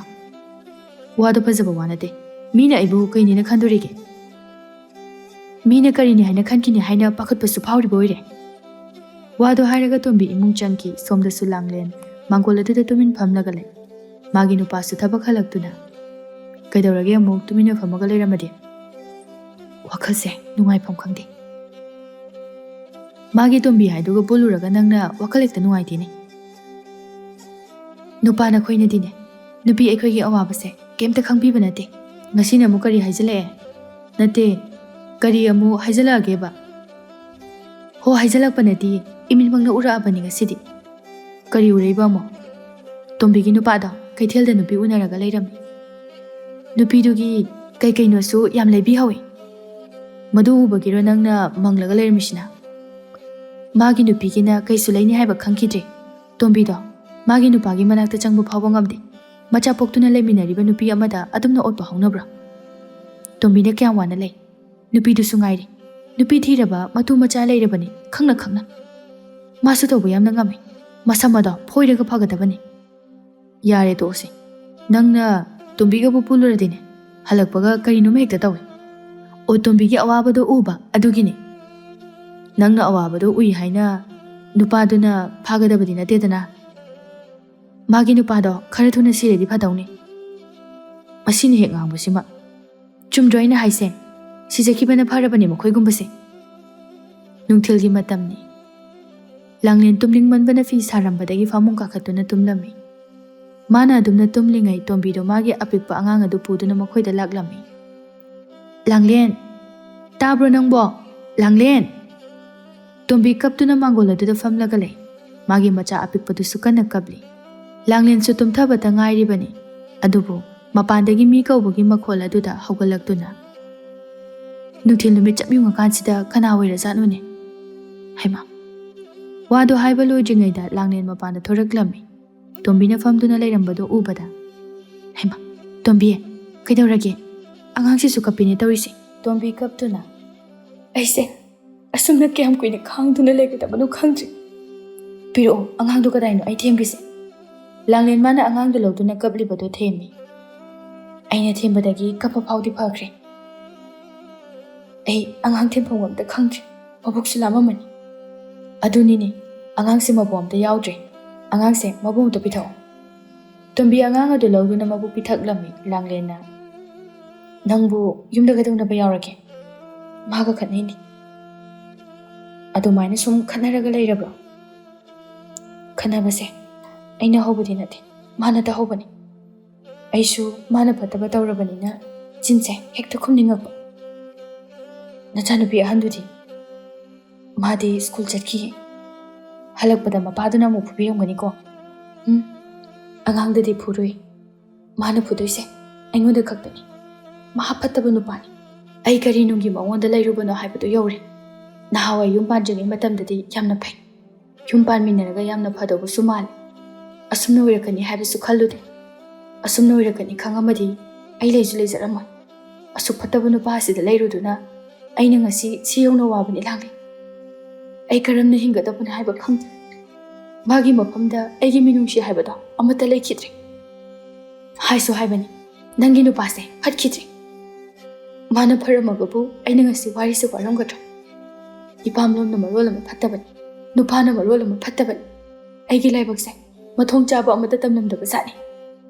ꯋꯥꯗꯣ ꯐꯖꯕ ꯋꯥ ꯅꯠꯇꯦ꯫ ꯃꯤꯅ ꯑꯩꯕꯨ ꯀꯩꯅꯦꯅ ꯈꯟꯗꯣꯔꯤꯒꯦ? ꯃꯤꯅ ꯀꯔꯤꯅꯤ ꯍꯥꯏꯅ ꯈꯟꯈꯤꯅꯤ ꯍꯥꯏꯅ ꯄꯥꯈꯠꯄꯁꯨ ꯐꯥꯎꯔꯤꯕ ꯑꯣꯏꯔꯦ꯫ ꯋꯥꯗꯣ ꯍꯥꯏꯔꯒ ꯇꯣꯝꯕꯤ ꯏꯃꯨꯡ ꯆꯪꯈꯤ꯫ ꯁꯣꯝꯗꯁꯨ ꯂꯥꯡꯂꯦꯟ ꯃꯥꯡꯒꯣꯜ ꯑꯗꯨꯗ ꯇꯨꯃꯤꯟ ꯐꯝꯂꯒ ꯂꯩ꯫ ꯃꯥꯒꯤ ꯅꯨꯄꯥꯁꯨ ꯊꯕꯛ ꯍꯜꯂꯛꯇꯨꯅ, "ꯀꯩꯗꯧꯔꯒꯦ ꯑꯃꯨꯛ ꯇꯨꯃꯤꯟꯅ ꯐꯝꯃꯒ ꯂꯩꯔꯝꯃꯗꯤ?" "ꯋꯥꯈꯜꯁꯦ ꯅꯨꯡꯉꯥꯏꯐꯝ ꯈꯪꯗꯦ꯫" "ꯃꯥꯒꯤ ꯇꯣꯝꯕꯤ ꯍꯥꯏꯗꯨꯒ ꯄꯨꯜꯂꯨꯔꯒ ꯅꯪꯅ ꯋꯥꯈꯜ ꯍꯦꯛꯇ ꯅꯨꯡꯉꯥꯏꯇꯦꯅꯦ?" "ꯅꯨꯄꯥ ꯅꯈꯣꯏꯅꯗꯤꯅꯦ, ꯅꯨꯄꯤ ꯑꯩꯈꯣꯏꯒꯤ ꯑꯋꯥꯕꯁꯦ ꯀꯩꯝꯇ ꯈꯪꯕꯤꯕ ꯅꯠꯇꯦ꯫ ꯉꯁꯤꯅ ꯑꯃꯨꯛ ꯀꯔꯤ ꯍꯥꯏꯖꯤꯜꯂꯛꯑꯦ? ꯅꯠꯇꯦ, ꯀꯔꯤ ꯑꯃꯨꯛ ꯍꯥꯏꯖꯤꯜꯂꯛꯑꯒꯦꯕ? ꯍꯣ, ꯍꯥꯏꯖꯤꯜꯂꯛꯄ ꯅꯠꯇꯦ, ꯏꯃꯤꯠꯃꯛꯅ ꯎꯔꯛꯑꯕꯅꯤ ꯉꯁꯤꯗꯤ꯫ ꯀꯔꯤ ꯎꯔꯛꯏꯕ ꯑꯃꯨꯛ? ꯇꯣꯝꯕꯤꯒꯤ ꯅꯨꯄꯥꯗꯣ ꯀꯩꯊꯦꯜꯗ ꯅꯨꯄꯤ ꯎꯅꯔꯒ ꯂꯩꯔꯝꯃꯤ꯫ ꯅꯨꯄꯤꯗꯨꯒꯤ ꯀꯩ ꯀꯩꯅꯣꯁꯨ ꯌꯥꯝ ꯂꯩꯕꯤꯍꯧꯋꯤ꯫ ꯃꯗꯨ ꯎꯕꯒꯤꯔꯣ ꯅꯪꯅ ꯃꯪꯂꯒ ꯂꯩꯔꯝꯃꯤꯁꯤꯅ? ꯃꯥꯒꯤ ꯅꯨꯄꯤꯒꯤꯅ ꯀꯩꯁꯨ ꯂꯩꯅꯤ ꯍꯥꯏꯕ ꯈꯪꯈꯤꯗ꯭ꯔꯦ꯫ ꯇꯣꯝꯕꯤꯗꯣ ꯃꯥꯒꯤ ꯅꯨꯄꯥꯒꯤ ꯃꯅꯥꯛꯇ ꯆꯪꯕ ꯐꯥꯎꯕ ꯉꯝꯗꯦ꯫ ꯃꯆꯥ ꯄꯣꯛꯇꯨꯅ ꯂꯩꯃꯤꯟꯅꯔꯤꯕ ꯅꯨꯄꯤ ꯑꯃꯗ ꯑꯗꯨꯝꯅ ꯑꯣꯠꯄ ꯍꯧꯅꯕ꯭ꯔꯣ? ꯇꯣꯝꯕꯤꯅ ꯀꯌꯥꯝ ꯋꯥꯅ ꯂꯩ꯫ ꯅꯨꯄꯤꯗꯨꯁꯨ ꯉꯥꯏꯔꯦ꯫ ꯅꯨꯄꯤ ꯊꯤꯔꯕ ꯃꯇꯨ ꯃꯆꯥ ꯂꯩꯔꯕꯅꯤ, ꯈꯪꯅ ꯈꯪꯅ꯫ ꯃꯥꯁꯨ ꯇꯧꯕ ꯌꯥꯝꯅ ꯉꯝꯃꯤ꯫ ꯃꯁꯝ ꯑꯗꯣ ꯐꯣꯏꯔꯒ ꯐꯒꯗꯕꯅꯤ꯫ ꯌꯥꯔꯦ, ꯇꯣꯛꯑꯁꯤ꯫ ꯅꯪꯅ ꯇꯣꯝꯕꯤꯒꯕꯨ ꯄꯨꯜꯂꯨꯔꯗꯤꯅꯦ, ꯍꯜꯂꯛꯄꯒ ꯀꯔꯤꯅꯣꯃ ꯍꯦꯛꯇ ꯇꯧꯏ꯫ ꯑꯣ, ꯇꯣꯝꯕꯤꯒꯤ ꯑꯋꯥꯕꯗꯣ ꯎꯕ ꯑꯗꯨꯒꯤꯅꯤ꯫ ꯅꯪꯅ ꯑꯋꯥꯕꯗꯣ ꯎꯏ ꯍꯥꯏꯅ ꯅꯨꯄꯥꯗꯨꯅ ꯐꯥꯒꯗꯕꯗꯤ ꯅꯠꯇꯦꯗꯅ꯫ ꯃꯥꯒꯤ ꯅꯨꯄꯥꯗꯣ ꯈꯔ ꯊꯨꯅ ꯁꯤꯔꯗꯤ ꯐꯗꯧꯅꯤ꯫ ꯃꯁꯤꯅ ꯍꯦꯛ ꯉꯥꯡꯕꯁꯤꯃ꯫ ꯆꯨꯝꯗ꯭ꯔꯣ ꯑꯩꯅ ꯍꯥꯏꯁꯦ? ꯁꯤꯖꯈꯤꯕꯅ ꯐꯔꯕꯅꯦ ꯃꯈꯣꯏꯒꯨꯝꯕꯁꯦ꯫ ꯅꯨꯡꯊꯤꯜꯒꯤ ꯃꯇꯝꯅꯤ꯫ ꯂꯥꯡꯂꯦꯟ ꯇꯨꯝꯅꯤꯡꯃꯟꯕꯅ ꯐꯤ ꯁꯥꯔꯝꯕꯗꯒꯤ ꯐꯃꯨꯡ ꯀꯥꯈꯠꯇꯨꯅ ꯇꯨꯝꯂꯝꯃꯤ꯫ ꯃꯥꯅ ꯑꯗꯨꯝꯅ ꯇꯨꯝꯂꯤꯉꯩ ꯇꯣꯝꯕꯤꯗꯣ ꯃꯥꯒꯤ ꯑꯄꯤꯛꯄ ꯑꯉꯥꯡ ꯑꯗꯨ ꯄꯨꯗꯨꯅ ꯃꯈꯣꯏꯗ ꯂꯥꯛꯂꯝꯃꯤ꯫ "ꯂꯥꯡꯂꯦꯟ! ꯇꯥꯕ꯭ꯔꯣ ꯅꯪꯕꯣ? ꯂꯥꯡꯂꯦꯟ!" ꯇꯣꯝꯕꯤ ꯀꯞꯇꯨꯅ ꯃꯥꯡꯒꯣꯜ ꯑꯗꯨꯗ ꯐꯝꯂꯒ ꯂꯩ꯫ ꯃꯥꯒꯤ ꯃꯆꯥ ꯑꯄꯤꯛꯄꯗꯨꯁꯨ ꯀꯟꯅ ꯀꯞꯂꯤ꯫ ꯂꯥꯡꯂꯦꯟꯁꯨ ꯇꯨꯝꯊꯕꯇ ꯉꯥꯏꯔꯤꯕꯅꯤ꯫ ꯑꯗꯨꯕꯨ ꯃꯄꯥꯟꯗꯒꯤ ꯃꯤ ꯀꯧꯕꯒꯤ ꯃꯈꯣꯜ ꯑꯗꯨꯗ ꯍꯧꯒꯠꯂꯛꯇꯨꯅ, "ꯅꯨꯡꯊꯤꯜ ꯅꯨꯃꯤꯠ ꯆꯞ ꯌꯨꯡꯉꯀꯥꯟꯁꯤꯗ ꯀꯅꯥ ꯑꯣꯏꯔꯖꯥꯠꯅꯣꯅꯦ? ꯍꯩꯃꯥ!" ꯋꯥꯗꯨ ꯍꯥꯏꯕ ꯂꯣꯏꯗ꯭ꯔꯤꯉꯩꯗ ꯂꯥꯡꯂꯦꯟ ꯃꯄꯥꯟꯗ ꯊꯣꯔꯛꯂꯝꯃꯤ꯫ ꯇꯣꯝꯕꯤꯅ ꯐꯝꯗꯨꯅ ꯂꯩꯔꯝꯕꯗꯨ ꯎꯕꯗ, "ꯍꯩꯃꯥ! ꯇꯣꯝꯕꯤ, ꯀꯩꯗꯧꯔꯒꯦ? ꯑꯉꯥꯡꯁꯤꯁꯨ ꯀꯞꯄꯤꯅꯦ ꯇꯧꯔꯤꯁꯦ꯫" ꯇꯣꯝꯕꯤ ꯀꯞꯇꯨꯅ, "ꯑꯩꯁꯦ ꯑꯁꯨꯝꯅ ꯀꯌꯥꯝ ꯀꯨꯏꯅ ꯈꯥꯡꯗꯨꯅ ꯂꯩꯒꯗꯕꯅꯣ ꯈꯪꯗ꯭ꯔꯦ꯫ ꯄꯤꯔꯛꯑꯣ, ꯑꯉꯥꯡꯗꯣ ꯀꯗꯥꯏꯅꯣ? ꯑꯩ ꯊꯦꯝꯒꯦꯁꯦ꯫" ꯂꯥꯡꯂꯦꯟ ꯃꯥꯅ ꯑꯉꯥꯡꯗꯨ ꯂꯧꯗꯨꯅ ꯀꯞꯂꯤꯕꯗꯨ ꯊꯦꯝꯃꯤ꯫ "ꯑꯩꯅ ꯊꯦꯝꯕꯗꯒꯤ ꯀꯞꯄ ꯐꯥꯎꯗꯤ ꯐꯈ꯭ꯔꯦ꯫ ꯑꯩ ꯑꯉꯥꯡ ꯊꯦꯝꯐꯝ ꯑꯝꯇ ꯈꯪꯗ꯭ꯔꯦ꯫ ꯃꯕꯨꯛꯁꯨ ꯂꯥꯝꯃꯝꯃꯅꯤ꯫" "ꯑꯗꯨꯅꯤꯅꯦ, ꯑꯉꯥꯡꯁꯦ ꯃꯕꯨ ꯑꯝꯇ ꯌꯥꯎꯗ꯭ꯔꯦ꯫ ꯑꯉꯥꯡꯁꯦ ꯃꯕꯨ ꯑꯝꯇ ꯄꯤꯊꯛꯑꯣ꯫" ꯇꯣꯝꯕꯤ ꯑꯉꯥꯡ ꯑꯗꯨ ꯂꯧꯗꯨꯅ ꯃꯕꯨ ꯄꯤꯊꯛꯂꯝꯃꯤ꯫ ꯂꯥꯡꯂꯦꯟꯅ, "ꯅꯪꯕꯨ ꯌꯨꯝꯗ ꯀꯩꯗꯧꯅꯕ ꯌꯥꯎꯔꯒꯦ? ꯃꯥꯒ ꯈꯠꯅꯩꯅꯤ꯫" "ꯑꯗꯨꯃꯥꯏꯅ ꯁꯨꯝ ꯈꯠꯅꯔꯒ ꯂꯩꯔꯕ꯭ꯔꯣ?" "ꯈꯠꯅꯕꯁꯦ ꯑꯩꯅ ꯍꯧꯕꯗꯤ ꯅꯠꯇꯦ, ꯃꯥꯅ ꯇꯧꯍꯧꯕꯅꯤ꯫ ꯑꯩꯁꯨ ꯃꯥꯅ ꯐꯠꯇꯕ ꯇꯧꯔꯕꯅꯤꯅ ꯆꯤꯟꯁꯦ ꯍꯦꯛꯇ ꯈꯨꯝꯅꯤꯡꯉꯛꯄ꯫ "ꯅꯆꯥꯅꯨꯄꯤ ꯑꯍꯟꯗꯨꯗꯤ?" "ꯃꯥꯗꯤ ꯁ꯭ꯀꯨꯜ ꯆꯠꯈꯤꯌꯦ꯫ ꯍꯜꯂꯛꯄꯗ ꯃꯄꯥꯗꯨꯅ ꯑꯃꯨꯛ ꯐꯨꯕꯤꯔꯝꯒꯅꯤꯀꯣ?" "ꯎꯝ, ꯑꯉꯥꯡꯗꯗꯤ ꯐꯨꯔꯨꯏ꯫ ꯃꯥꯅ ꯐꯨꯗꯣꯏꯁꯦ ꯑꯩꯉꯣꯟꯗ ꯈꯛꯇꯅꯤ꯫ ꯃꯍꯥ ꯐꯠꯇꯕ ꯅꯨꯄꯥꯅꯤ꯫ ꯑꯩ ꯀꯔꯤ ꯅꯨꯡꯒꯤ ꯃꯉꯣꯟꯗ ꯂꯩꯔꯨꯕꯅꯣ ꯍꯥꯏꯕꯗꯨ ꯌꯧꯔꯦ꯫ ꯅꯍꯥꯟꯋꯥꯏ ꯌꯨꯝ ꯄꯥꯟꯗ꯭ꯔꯤꯉꯩ ꯃꯇꯝꯗꯗꯤ ꯌꯥꯝꯅ ꯐꯩ꯫ ꯌꯨꯝ ꯄꯥꯟꯃꯤꯟꯅꯔꯒ ꯌꯥꯝꯅ ꯐꯗꯧꯕꯁꯨ ꯃꯥꯜꯂꯤ꯫ ꯑꯁꯨꯝꯅ ꯑꯣꯏꯔꯛꯀꯅꯤ ꯍꯥꯏꯕꯁꯨ ꯈꯜꯂꯨꯗꯦ꯫ ꯑꯁꯨꯝꯅ ꯑꯣꯏꯔꯛꯀꯅꯤ ꯈꯪꯉꯝꯃꯗꯤ ꯑꯩ ꯂꯩꯁꯨ ꯂꯩꯖꯔꯝꯃꯣꯏ꯫ ꯑꯁꯨꯛ ꯐꯠꯇꯕ ꯅꯨꯄꯥ ꯑꯁꯤꯗ ꯂꯩꯔꯨꯗꯨꯅ ꯑꯩꯅ ꯉꯁꯤ ꯁꯤ ꯌꯧꯅ ꯋꯥꯕꯅꯤ ꯂꯥꯡꯂꯦ꯫ ꯑꯩ ꯀꯔꯝꯅ ꯍꯤꯡꯒꯗꯕꯅꯣ ꯍꯥꯏꯕ ꯈꯪꯗꯦ꯫ ꯃꯥꯒꯤ ꯃꯐꯝꯗ ꯑꯩꯒꯤ ꯃꯤꯅꯨꯡꯁꯤ ꯍꯥꯏꯕꯗꯣ ꯑꯃꯠꯇ ꯂꯩꯈꯤꯗ꯭ꯔꯦ꯫ ꯍꯥꯏꯁꯨ ꯍꯥꯏꯕꯅꯤ, ꯅꯪꯒꯤ ꯅꯨꯄꯥꯁꯦ ꯐꯠꯈꯤꯗ꯭ꯔꯦ꯫ ꯃꯥꯅ ꯐꯔꯝꯃꯒꯕꯨ ꯑꯩꯅ ꯉꯁꯤ ꯋꯥꯔꯤꯁꯦ ꯋꯥꯔꯝꯒꯗ꯭ꯔꯥ? ꯏꯄꯥꯝꯂꯣꯝꯅ ꯃꯔꯣꯜ ꯑꯃ ꯐꯠꯇꯕꯅꯤ, ꯅꯨꯄꯥꯅ ꯃꯔꯣꯜ ꯑꯃ ꯐꯠꯇꯕꯅꯤ꯫ ꯑꯩꯒꯤ ꯂꯥꯏꯕꯛꯁꯦ ꯃꯊꯣꯡ ꯆꯥꯕ ꯑꯃꯠꯇ ꯇꯝꯂꯝꯗꯕ ꯖꯥꯠꯅꯤ꯫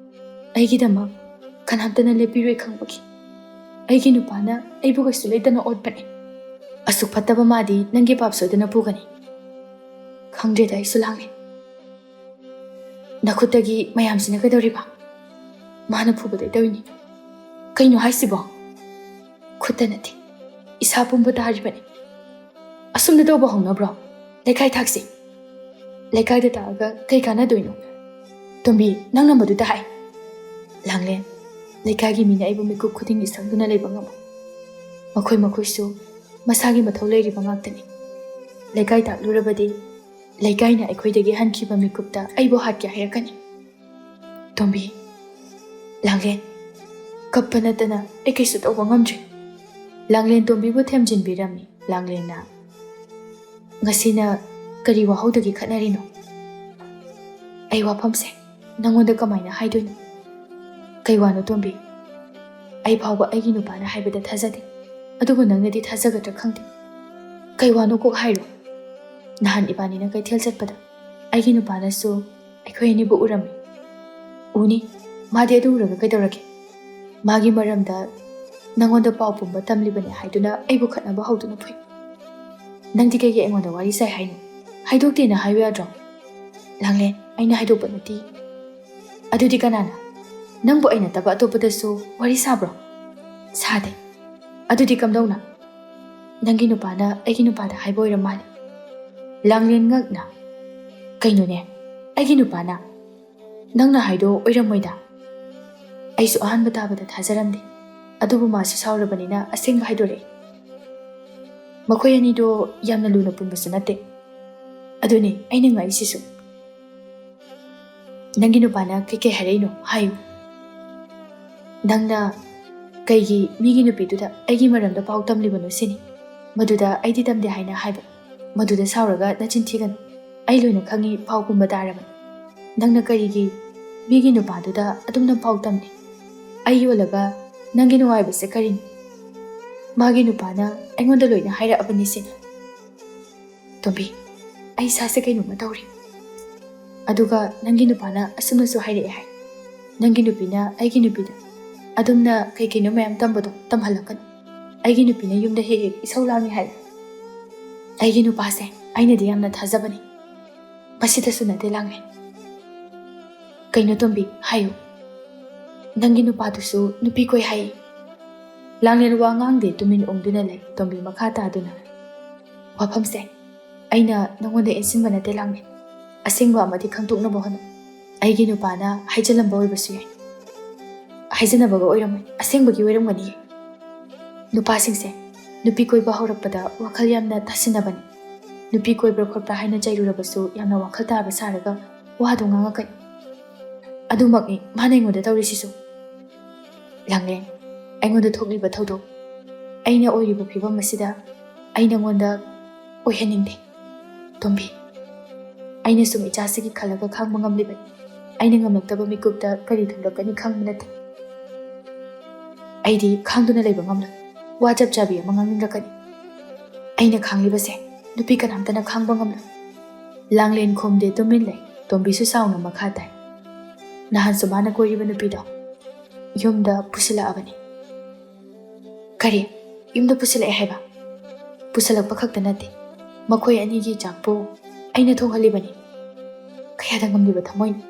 ꯑꯩꯒꯤꯗꯃꯛ ꯀꯅꯥꯝꯇꯅ ꯂꯦꯞꯄꯤꯔꯣꯏ ꯈꯪꯕꯒꯤ ꯑꯩꯒꯤ ꯅꯨꯄꯥꯅ ꯑꯩꯕꯨ ꯀꯩꯁꯨ ꯂꯩꯇꯅ ꯑꯣꯠꯄꯅꯤ꯫ ꯑꯁꯨꯛ ꯐꯠꯇꯕ ꯃꯥꯗꯤ ꯅꯪꯒꯤ ꯄꯥꯞ ꯁꯣꯏꯗꯅ ꯄꯨꯒꯅꯤ꯫ ꯈꯪꯗ꯭ꯔꯦꯗ ꯑꯩꯁꯨ ꯂꯥꯡꯂꯦ꯫ ꯅꯈꯨꯠꯇꯒꯤ ꯃꯌꯥꯝꯁꯤꯅ ꯀꯩꯗꯧꯔꯤꯕ? ꯃꯥꯅ ꯐꯨꯕꯗꯩ ꯇꯧꯔꯤꯅꯤ꯫ ꯀꯩꯅꯣ ꯍꯥꯏꯁꯤꯕꯣ? ꯈꯨꯠꯇ ꯅꯠꯇꯦ, ꯏꯁꯥ ꯄꯨꯝꯕ ꯇꯥꯔꯤꯕꯅꯤ꯫ ꯑꯁꯨꯝꯅ ꯇꯧꯕ ꯍꯧꯅꯕ꯭ꯔꯣ? ꯂꯩꯀꯥꯏ ꯊꯥꯛꯁꯤ꯫ ꯂꯩꯀꯥꯏꯗ ꯇꯥꯛꯑꯒ ꯀꯩ ꯀꯥꯟꯅꯗꯣꯏꯅꯣ? ꯇꯣꯝꯕꯤ, ꯅꯪꯅ ꯃꯗꯨꯗ ꯍꯥꯏ꯫ ꯂꯥꯡꯂꯦꯟ, ꯂꯩꯀꯥꯏꯒꯤ ꯃꯤꯅ ꯑꯩꯕꯨ ꯃꯤꯀꯨꯞ ꯈꯨꯗꯤꯡꯒꯤ ꯁꯪꯗꯨꯅ ꯂꯩꯕ ꯉꯝꯃꯣꯏ꯫ ꯃꯈꯣꯏ ꯃꯈꯣꯏꯁꯨ ꯃꯁꯥꯒꯤ ꯃꯊꯧ ꯂꯩꯔꯤꯕ ꯉꯥꯛꯇꯅꯤ꯫ ꯂꯩꯀꯥꯏ ꯇꯥꯛꯂꯨꯔꯕꯗꯤ ꯂꯩꯀꯥꯏꯅ ꯑꯩꯈꯣꯏꯗꯒꯤ ꯍꯟꯈꯤꯕ ꯃꯤꯀꯨꯞꯇ ꯑꯩꯕꯨ ꯍꯥꯠꯀꯦ ꯍꯥꯏꯔꯛꯀꯅꯤ꯫ ꯇꯣꯝꯕꯤ, ꯂꯥꯡꯂꯦꯟ, ꯀꯞꯄ ꯅꯠꯇꯅ ꯑꯩ ꯀꯩꯁꯨ ꯇꯧꯕ ꯉꯝꯗ꯭ꯔꯦ꯫ ꯂꯥꯡꯂꯦꯟ ꯇꯣꯝꯕꯤꯕꯨ ꯊꯦꯝꯖꯤꯟꯕꯤꯔꯝꯃꯤ꯫ ꯂꯥꯡꯂꯦꯟꯅ, "ꯉꯁꯤꯅ ꯀꯔꯤ ꯋꯥꯍꯧꯗꯒꯤ ꯈꯠꯅꯔꯤꯅꯣ? ꯑꯩ ꯋꯥꯐꯝꯁꯦ ꯅꯪꯉꯣꯟꯗ ꯀꯃꯥꯏꯅ ꯍꯥꯏꯗꯣꯏꯅꯣ? ꯀꯩ ꯋꯥꯅꯣ ꯇꯣꯝꯕꯤ? ꯑꯩ ꯐꯥꯎꯕ ꯑꯩꯒꯤ ꯅꯨꯄꯥꯅ ꯍꯥꯏꯕꯗ ꯊꯥꯖꯗꯦ, ꯑꯗꯨꯕꯨ ꯅꯪꯅꯗꯤ ꯊꯥꯖꯒꯗ꯭ꯔꯥ ꯈꯪꯗꯦ꯫ ꯀꯩ ꯋꯥꯅꯣ ꯀꯣꯛ ꯍꯥꯏꯔꯣ꯫ ꯅꯍꯥꯟ ꯏꯕꯥꯅꯤꯅ ꯀꯩꯊꯦꯜ ꯆꯠꯄꯗ ꯑꯩꯒꯤ ꯅꯨꯄꯥꯅꯁꯨ ꯑꯩꯈꯣꯏ ꯑꯅꯤꯕꯨ ꯎꯔꯝꯃꯤ꯫" "ꯎꯅꯤ, ꯃꯥꯗꯤ ꯑꯗꯨ ꯎꯔꯒ ꯀꯩꯗꯧꯔꯒꯦ? ꯃꯥꯒꯤ ꯃꯔꯝꯗ ꯅꯪꯉꯣꯟꯗ ꯄꯥꯎ ꯄꯨꯝꯕ ꯇꯝꯂꯤꯕꯅꯤ ꯍꯥꯏꯗꯨꯅ ꯑꯩꯕꯨ ꯈꯠꯅꯕ ꯍꯧꯗꯨꯅ ꯐꯨꯏ꯫ ꯅꯪꯗꯤ ꯀꯩꯒꯤ ꯑꯩꯉꯣꯟꯗ ꯋꯥꯔꯤ ꯁꯥꯏ ꯍꯥꯏꯅꯣ? ꯍꯥꯏꯗꯣꯛꯇꯦꯅ ꯍꯥꯏꯌꯨ ꯌꯥꯗ꯭ꯔꯣ?" "ꯂꯥꯡꯂꯦꯟ, ꯑꯩꯅ ꯍꯥꯏꯗꯣꯛꯄ ꯅꯠꯇꯦ꯫" "ꯑꯗꯨꯗꯤ ꯀꯅꯥꯅ?" ꯅꯪꯕꯨ ꯑꯩ ꯅꯠꯇꯕ ꯑꯇꯣꯞꯄꯗꯁꯨ ꯋꯥꯔꯤ ꯁꯥꯕ꯭ꯔꯣ? ꯁꯥꯗꯦ꯫ ꯑꯗꯨꯗꯤ ꯀꯝꯗꯧꯅ? ꯅꯪꯒꯤ ꯅꯨꯄꯥꯅ ꯑꯩꯒꯤ ꯅꯨꯄꯥꯗ ꯍꯥꯏꯕ ꯑꯣꯏꯔ ꯃꯥꯜꯂꯦ꯫ ꯂꯥꯡꯂꯦꯟ ꯉꯛꯅ, "ꯀꯩꯅꯣꯅꯦ, ꯑꯩꯒꯤ ꯅꯨꯄꯥꯅ? ꯅꯪꯅ ꯍꯥꯏꯗꯣ ꯑꯣꯏꯔꯝꯃꯣꯏꯗ?" ꯑꯩꯁꯨ ꯑꯍꯥꯟꯕ ꯇꯥꯕꯗ ꯊꯥꯖꯔꯝꯗꯦ, ꯑꯗꯨꯕꯨ ꯃꯥꯁꯨ ꯁꯥꯎꯔꯕꯅꯤꯅ ꯑꯁꯦꯡꯕ ꯍꯥꯏꯗꯣꯔꯛꯑꯦ꯫ ꯃꯈꯣꯏ ꯑꯅꯤꯗꯣ ꯌꯥꯝꯅ ꯂꯨꯅ ꯄꯨꯟꯕꯁꯨ ꯅꯠꯇꯦ꯫ ꯑꯗꯨꯅꯤ ꯑꯩꯅ ꯉꯛꯏꯁꯤꯁꯨ꯫ "ꯅꯪꯒꯤ ꯅꯨꯄꯥꯅ ꯀꯩꯀꯩ ꯍꯥꯏꯔꯛꯏꯅꯣ ꯍꯥꯏꯌꯨ꯫ ꯅꯪꯅ ꯀꯩꯒꯤ ꯃꯤꯒꯤ ꯅꯨꯄꯤꯗꯨꯗ ꯑꯩꯒꯤ ꯃꯔꯝꯗ ꯄꯥꯎ ꯇꯝꯂꯤꯕꯅꯣ ꯁꯤꯅꯤ꯫ ꯃꯗꯨꯗ ꯑꯩꯗꯤ ꯇꯝꯗꯦ ꯍꯥꯏꯅ ꯍꯥꯏꯕ꯫ ꯃꯗꯨꯗ ꯁꯥꯎꯔꯒ ꯅꯆꯤꯟ ꯊꯤꯒꯅꯨ꯫ ꯑꯩ ꯂꯣꯏꯅ ꯈꯪꯉꯤ, ꯄꯥꯎ ꯄꯨꯝꯕ ꯇꯥꯔꯕꯅꯤ꯫ ꯅꯪꯅ ꯀꯔꯤꯒꯤ ꯃꯤꯒꯤ ꯅꯨꯄꯥꯗꯨꯗ ꯑꯗꯨꯝꯅ ꯄꯥꯎ ꯇꯝꯂꯤ? ꯑꯩ ꯌꯣꯜꯂꯒ ꯅꯪꯒꯤ ꯅꯨꯡꯉꯥꯏꯕꯁꯦ ꯀꯔꯤꯅꯤ? ꯃꯥꯒꯤ ꯅꯨꯄꯥꯅ ꯑꯩꯉꯣꯟꯗ ꯂꯣꯏꯅ ꯍꯥꯏꯔꯛꯑꯕꯅꯤ ꯁꯤꯅꯤ꯫" "ꯇꯣꯝꯕꯤ, ꯑꯩ ꯏꯁꯥꯁꯦ ꯀꯩꯅꯣꯝꯃ ꯇꯧꯔꯤ꯫ ꯑꯗꯨꯒ ꯅꯪꯒꯤ ꯅꯨꯄꯥꯅ ꯑꯁꯨꯝꯅꯁꯨ ꯍꯥꯏꯔꯛꯑꯦ ꯍꯥꯏ, ꯅꯪꯒꯤ ꯅꯨꯄꯤꯅ ꯑꯩꯒꯤ ꯅꯨꯄꯤꯗ ꯑꯗꯨꯝꯅ ꯀꯩ ꯀꯩꯅꯣ ꯃꯌꯥꯝ ꯇꯝꯕꯗꯣ ꯇꯝꯍꯜꯂꯛꯀꯅꯨ꯫ ꯑꯩꯒꯤ ꯅꯨꯄꯤꯅ ꯌꯨꯝꯗ ꯍꯦꯛ ꯍꯦꯛ ꯏꯁꯧ ꯂꯥꯡꯉꯤ ꯍꯥꯏ꯫ ꯑꯩꯒꯤ ꯅꯨꯄꯥꯁꯦ ꯑꯩꯅꯗꯤ ꯌꯥꯝꯅ ꯊꯥꯖꯕꯅꯤ꯫ ꯃꯁꯤꯗꯁꯨ ꯅꯠꯇꯦ ꯂꯥꯡꯂꯦꯟ꯫ ꯀꯩꯅꯣ ꯇꯣꯝꯕꯤ, ꯍꯥꯏꯌꯨ꯫ ꯅꯪꯒꯤ ꯅꯨꯄꯥꯗꯨꯁꯨ ꯅꯨꯄꯤ ꯀꯣꯏ ꯍꯥꯏ꯫" ꯂꯥꯡꯂꯦꯟ ꯋꯥ ꯉꯥꯡꯗꯦ, ꯇꯨꯃꯤꯟ ꯎꯪꯗꯨꯅ ꯂꯩ꯫ ꯇꯣꯝꯕꯤ ꯃꯈꯥ ꯇꯥꯗꯨꯅ, "ꯋꯥꯐꯝꯁꯦ ꯑꯩꯅ ꯅꯪꯉꯣꯟꯗ ꯏꯟꯁꯤꯟꯕ ꯅꯠꯇꯦ ꯂꯥꯡꯂꯦꯟ꯫ ꯑꯁꯦꯡꯕ ꯑꯃꯗꯤ ꯈꯪꯗꯣꯛꯅꯕ ꯍꯣꯠꯅꯧ꯫ ꯑꯩꯒꯤ ꯅꯨꯄꯥꯅ ꯍꯥꯏꯖꯤꯜꯂꯝꯕ ꯑꯣꯏꯕꯁꯨ ꯌꯥꯏ꯫ ꯍꯥꯏꯖꯤꯟꯅꯕꯒ ꯑꯣꯏꯔꯝꯃꯣꯏ, ꯑꯁꯦꯡꯕꯒꯤ ꯑꯣꯏꯔꯝꯒꯅꯤꯌꯦ꯫ ꯅꯨꯄꯥꯁꯤꯡꯁꯦ ꯅꯨꯄꯤ ꯀꯣꯏꯕ ꯍꯧꯔꯛꯄꯗ ꯋꯥꯈꯜ ꯌꯥꯝꯅ ꯇꯥꯁꯤꯟꯅꯕꯅꯤ꯫ ꯅꯨꯄꯤ ꯀꯣꯏꯕ꯭ꯔꯥ ꯈꯣꯠꯄ꯭ꯔꯥ ꯍꯥꯏꯅ ꯆꯩꯔꯨꯔꯕꯁꯨ ꯌꯥꯝꯅ ꯋꯥꯈꯜ ꯇꯥꯕ ꯁꯥꯔꯒ ꯋꯥꯗꯣ ꯉꯥꯡꯉꯛꯀꯅꯤ꯫ ꯑꯗꯨꯃꯛꯅꯤ ꯃꯥꯅ ꯑꯩꯉꯣꯟꯗ ꯇꯧꯔꯤꯁꯤꯁꯨ꯫" "ꯂꯥꯡꯂꯦꯟ, ꯑꯩꯉꯣꯟꯗ ꯊꯣꯛꯂꯤꯕ ꯊꯧꯗꯣꯛ, ꯑꯩꯅ ꯑꯣꯏꯔꯤꯕ ꯐꯤꯕꯝ ꯑꯁꯤꯗ ꯑꯩ ꯅꯉꯣꯟꯗ ꯑꯣꯏꯍꯟꯅꯤꯡꯗꯦ꯫ ꯇꯣꯝꯕꯤ, ꯑꯩꯅ ꯁꯨꯝ ꯏꯆꯥꯁꯤꯒꯤ ꯈꯜꯂꯒ ꯈꯥꯡꯕ ꯉꯝꯂꯤꯕꯅꯤ꯫ ꯑꯩꯅ ꯉꯝꯂꯛꯇꯕ ꯃꯤꯀꯨꯞꯇ ꯀꯔꯤ ꯊꯣꯛꯂꯛꯀꯅꯤ ꯈꯪꯕ ꯅꯠꯇꯦ꯫ ꯑꯩꯗꯤ ꯈꯥꯡꯗꯨꯅ ꯂꯩꯕ ꯉꯝꯂꯣꯏ꯫ ꯋꯥ ꯆꯞ ꯆꯥꯕꯤ ꯑꯃ ꯉꯥꯡꯅꯤꯡꯂꯛꯀꯅꯤ꯫ ꯑꯩꯅ ꯈꯥꯡꯂꯤꯕꯁꯦ ꯅꯨꯄꯤ ꯀꯅꯥꯝꯇꯅ ꯈꯥꯡꯕ ꯉꯝꯂꯣꯏ꯫" ꯂꯥꯡꯂꯦꯟ ꯈꯨꯝꯗꯦ, ꯇꯨꯃꯤꯟ ꯂꯩ꯫ ꯇꯣꯝꯕꯤꯁꯨ ꯁꯥꯎꯅ ꯃꯈꯥ ꯇꯥꯏ, "ꯅꯍꯥꯟꯁꯨ ꯃꯥꯅ ꯀꯣꯏꯔꯤꯕ ꯅꯨꯄꯤꯗꯣ ꯌꯨꯝꯗ ꯄꯨꯁꯤꯜꯂꯛꯑꯕꯅꯤ꯫" "ꯀꯔꯤ? ꯌꯨꯝꯗ ꯄꯨꯁꯤꯜꯂꯛꯑꯦ ꯍꯥꯏꯕ?" "ꯄꯨꯁꯤꯜꯂꯛꯄ ꯈꯛꯇ ꯅꯠꯇꯦ, ꯃꯈꯣꯏ ꯑꯅꯤꯒꯤ ꯆꯥꯛꯄꯨ ꯑꯩꯅ ꯊꯣꯡꯍꯜꯂꯤꯕꯅꯤ꯫ ꯀꯌꯥꯗ ꯉꯝꯂꯤꯕ ꯊꯃꯣꯏꯅꯣ?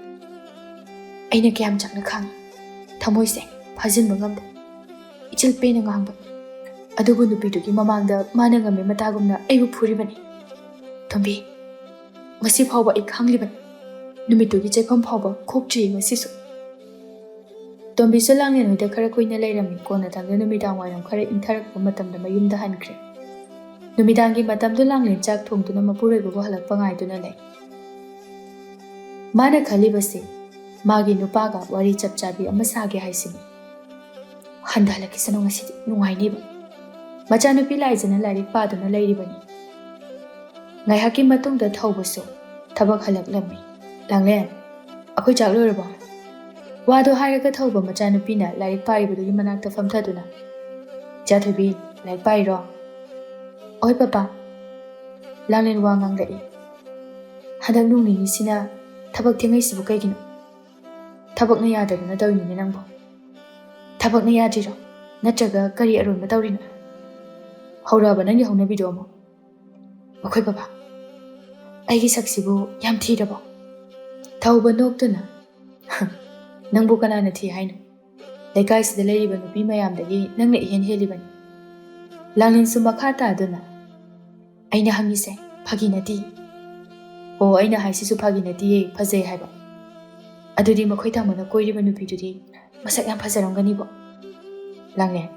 ꯑꯩꯅ ꯀꯌꯥꯝ ꯆꯥꯛꯅ ꯈꯥꯡꯉꯤ꯫ ꯊꯃꯣꯏꯁꯦ ꯐꯥꯖꯤꯟꯕ ꯉꯝꯗꯦ꯫ ꯏꯆꯤꯜ ꯄꯦꯅ ꯉꯥꯡꯕ꯫ ꯑꯗꯨꯕꯨ ꯅꯨꯄꯤꯗꯨꯒꯤ ꯃꯃꯥꯡꯗ ꯃꯥꯅ ꯉꯝꯃꯦ ꯃꯇꯥꯒꯨꯝꯅ ꯑꯩꯕꯨ ꯐꯨꯔꯤꯕꯅꯤ꯫ ꯇꯣꯝꯕꯤ, ꯉꯁꯤ ꯐꯥꯎꯕ ꯑꯩ ꯈꯥꯡꯂꯤꯕꯅꯤ꯫ ꯅꯨꯃꯤꯠꯇꯨꯒꯤ ꯆꯦꯐꯝ ꯐꯥꯎꯕ ꯈꯣꯛꯇ꯭ꯔꯤꯌꯦ ꯉꯁꯤꯁꯨ꯫ ꯇꯣꯝꯕꯤꯁꯨ ꯂꯥꯡꯂꯦꯟ ꯍꯣꯏꯗ ꯈꯔ ꯀꯨꯏꯅ ꯂꯩꯔꯝꯃꯤ꯫ ꯀꯣꯟꯅꯊꯪꯗ ꯅꯨꯃꯤꯗꯥꯡ ꯋꯥꯏꯔꯝ ꯈꯔ ꯏꯪꯊꯔꯛꯄ ꯃꯇꯝꯗ ꯃꯌꯨꯝꯗ ꯍꯟꯈ꯭ꯔꯦ꯫ ꯅꯨꯃꯤꯗꯥꯡꯒꯤ ꯃꯇꯝꯗꯨ ꯂꯥꯡꯂꯦꯟ ꯆꯥꯛ ꯊꯣꯡꯗꯨꯅ ꯃꯄꯨꯔꯣꯏꯕꯕꯨ ꯍꯜꯂꯛꯄ ꯉꯥꯏꯗꯨꯅ ꯂꯩ꯫ ꯃꯥꯅ ꯈꯜꯂꯤꯕꯁꯤ ꯃꯥꯒꯤ ꯅꯨꯄꯥꯒ ꯋꯥꯔꯤ ꯆꯞ ꯆꯥꯕꯤ ꯑꯃ ꯁꯥꯒꯦ ꯍꯥꯏꯁꯤꯅꯤ꯫ ꯍꯟꯊꯍꯜꯂꯛꯈꯤꯁꯅꯨ, ꯉꯁꯤꯗꯤ ꯅꯨꯡꯉꯥꯏꯅꯤꯕ꯫ ꯃꯆꯥꯅꯨꯄꯤ ꯂꯥꯏꯖꯅ ꯂꯥꯏꯔꯤꯛ ꯄꯥꯗꯨꯅ ꯂꯩꯔꯤꯕꯅꯤ꯫ ꯉꯥꯏꯍꯥꯛꯀꯤ ꯃꯇꯨꯡꯗ ꯊꯧꯕꯁꯨ ꯊꯕꯛ ꯍꯜꯂꯛꯂꯝꯃꯤ꯫ "ꯂꯥꯡꯂꯦꯟ, ꯑꯩꯈꯣꯏ ꯆꯥꯛ ꯂꯣꯏꯔꯕꯣ?" ꯋꯥꯗꯣ ꯍꯥꯏꯔꯒ ꯊꯧꯕ ꯃꯆꯥꯅꯨꯄꯤꯅ ꯂꯥꯏꯔꯤꯛ ꯄꯥꯔꯤꯕꯗꯨꯒꯤ ꯃꯅꯥꯛꯇ ꯐꯝꯊꯗꯨꯅ, "ꯏꯆꯥ ꯊꯣꯏꯕꯤ, ꯂꯥꯏꯔꯤꯛ ꯄꯥꯔꯤꯔꯣ?" "ꯑꯣꯏ ꯄꯄꯥ꯫" ꯂꯥꯡꯂꯦꯟ ꯋꯥ ꯉꯥꯡꯂꯛꯏ꯫ "ꯍꯟꯗꯛ ꯅꯣꯡ ꯅꯤꯅꯤꯁꯤꯅ ꯊꯕꯛ ꯊꯦꯡꯉꯩꯁꯤꯕꯨ ꯀꯩꯒꯤꯅꯣ? ꯊꯕꯛꯅ ꯌꯥꯗꯗꯅ ꯇꯧꯔꯤꯅꯤꯅꯦ ꯅꯪꯕꯣ꯫ ꯊꯕꯛꯅ ꯌꯥꯗ꯭ꯔꯤꯔꯣ? ꯅꯠꯇ꯭ꯔꯒ ꯀꯔꯤ ꯑꯔꯣꯟꯕ ꯇꯧꯔꯤꯅꯣ? ꯍꯧꯔꯛꯑꯕ ꯅꯪꯒꯤ ꯍꯧꯅꯕꯤꯗꯣ ꯑꯃꯨꯛ?" "ꯃꯈꯣꯏ ꯕꯕꯥ, ꯑꯩꯒꯤ ꯁꯛꯁꯤꯕꯨ ꯌꯥꯝ ꯊꯤꯔꯕꯣ?" ꯊꯧꯕ ꯅꯣꯛꯇꯨꯅ, "ꯅꯪꯕꯨ ꯀꯅꯥꯅ ꯊꯤ ꯍꯥꯏꯅꯣ? ꯂꯩꯀꯥꯏꯁꯤꯗ ꯂꯩꯔꯤꯕ ꯅꯨꯄꯤ ꯃꯌꯥꯝꯗꯒꯤ ꯅꯪꯅ ꯏꯍꯦꯟ ꯍꯦꯜꯂꯤꯕꯅꯤ꯫" ꯂꯥꯡꯂꯦꯟꯁꯨ ꯃꯈꯥ ꯇꯥꯗꯨꯅ, "ꯑꯩꯅ ꯍꯪꯉꯤꯁꯦ ꯐꯥꯒꯤ ꯅꯠꯇꯦ꯫" "ꯑꯣ, ꯑꯩꯅ ꯍꯥꯏꯁꯤꯁꯨ ꯐꯥꯒꯤ ꯅꯠꯇꯤꯌꯦ, ꯐꯖꯩ ꯍꯥꯏꯕ꯫" "ꯑꯗꯨꯗꯤ ꯃꯈꯣꯏ ꯇꯥꯃꯣꯅ ꯀꯣꯏꯔꯤꯕ ꯅꯨꯄꯤꯗꯨꯗꯤ ꯃꯁꯛ ꯌꯥꯝ ꯐꯖꯔꯝꯒꯅꯤꯕꯣ꯫" "ꯂꯥꯡꯂꯦꯟ,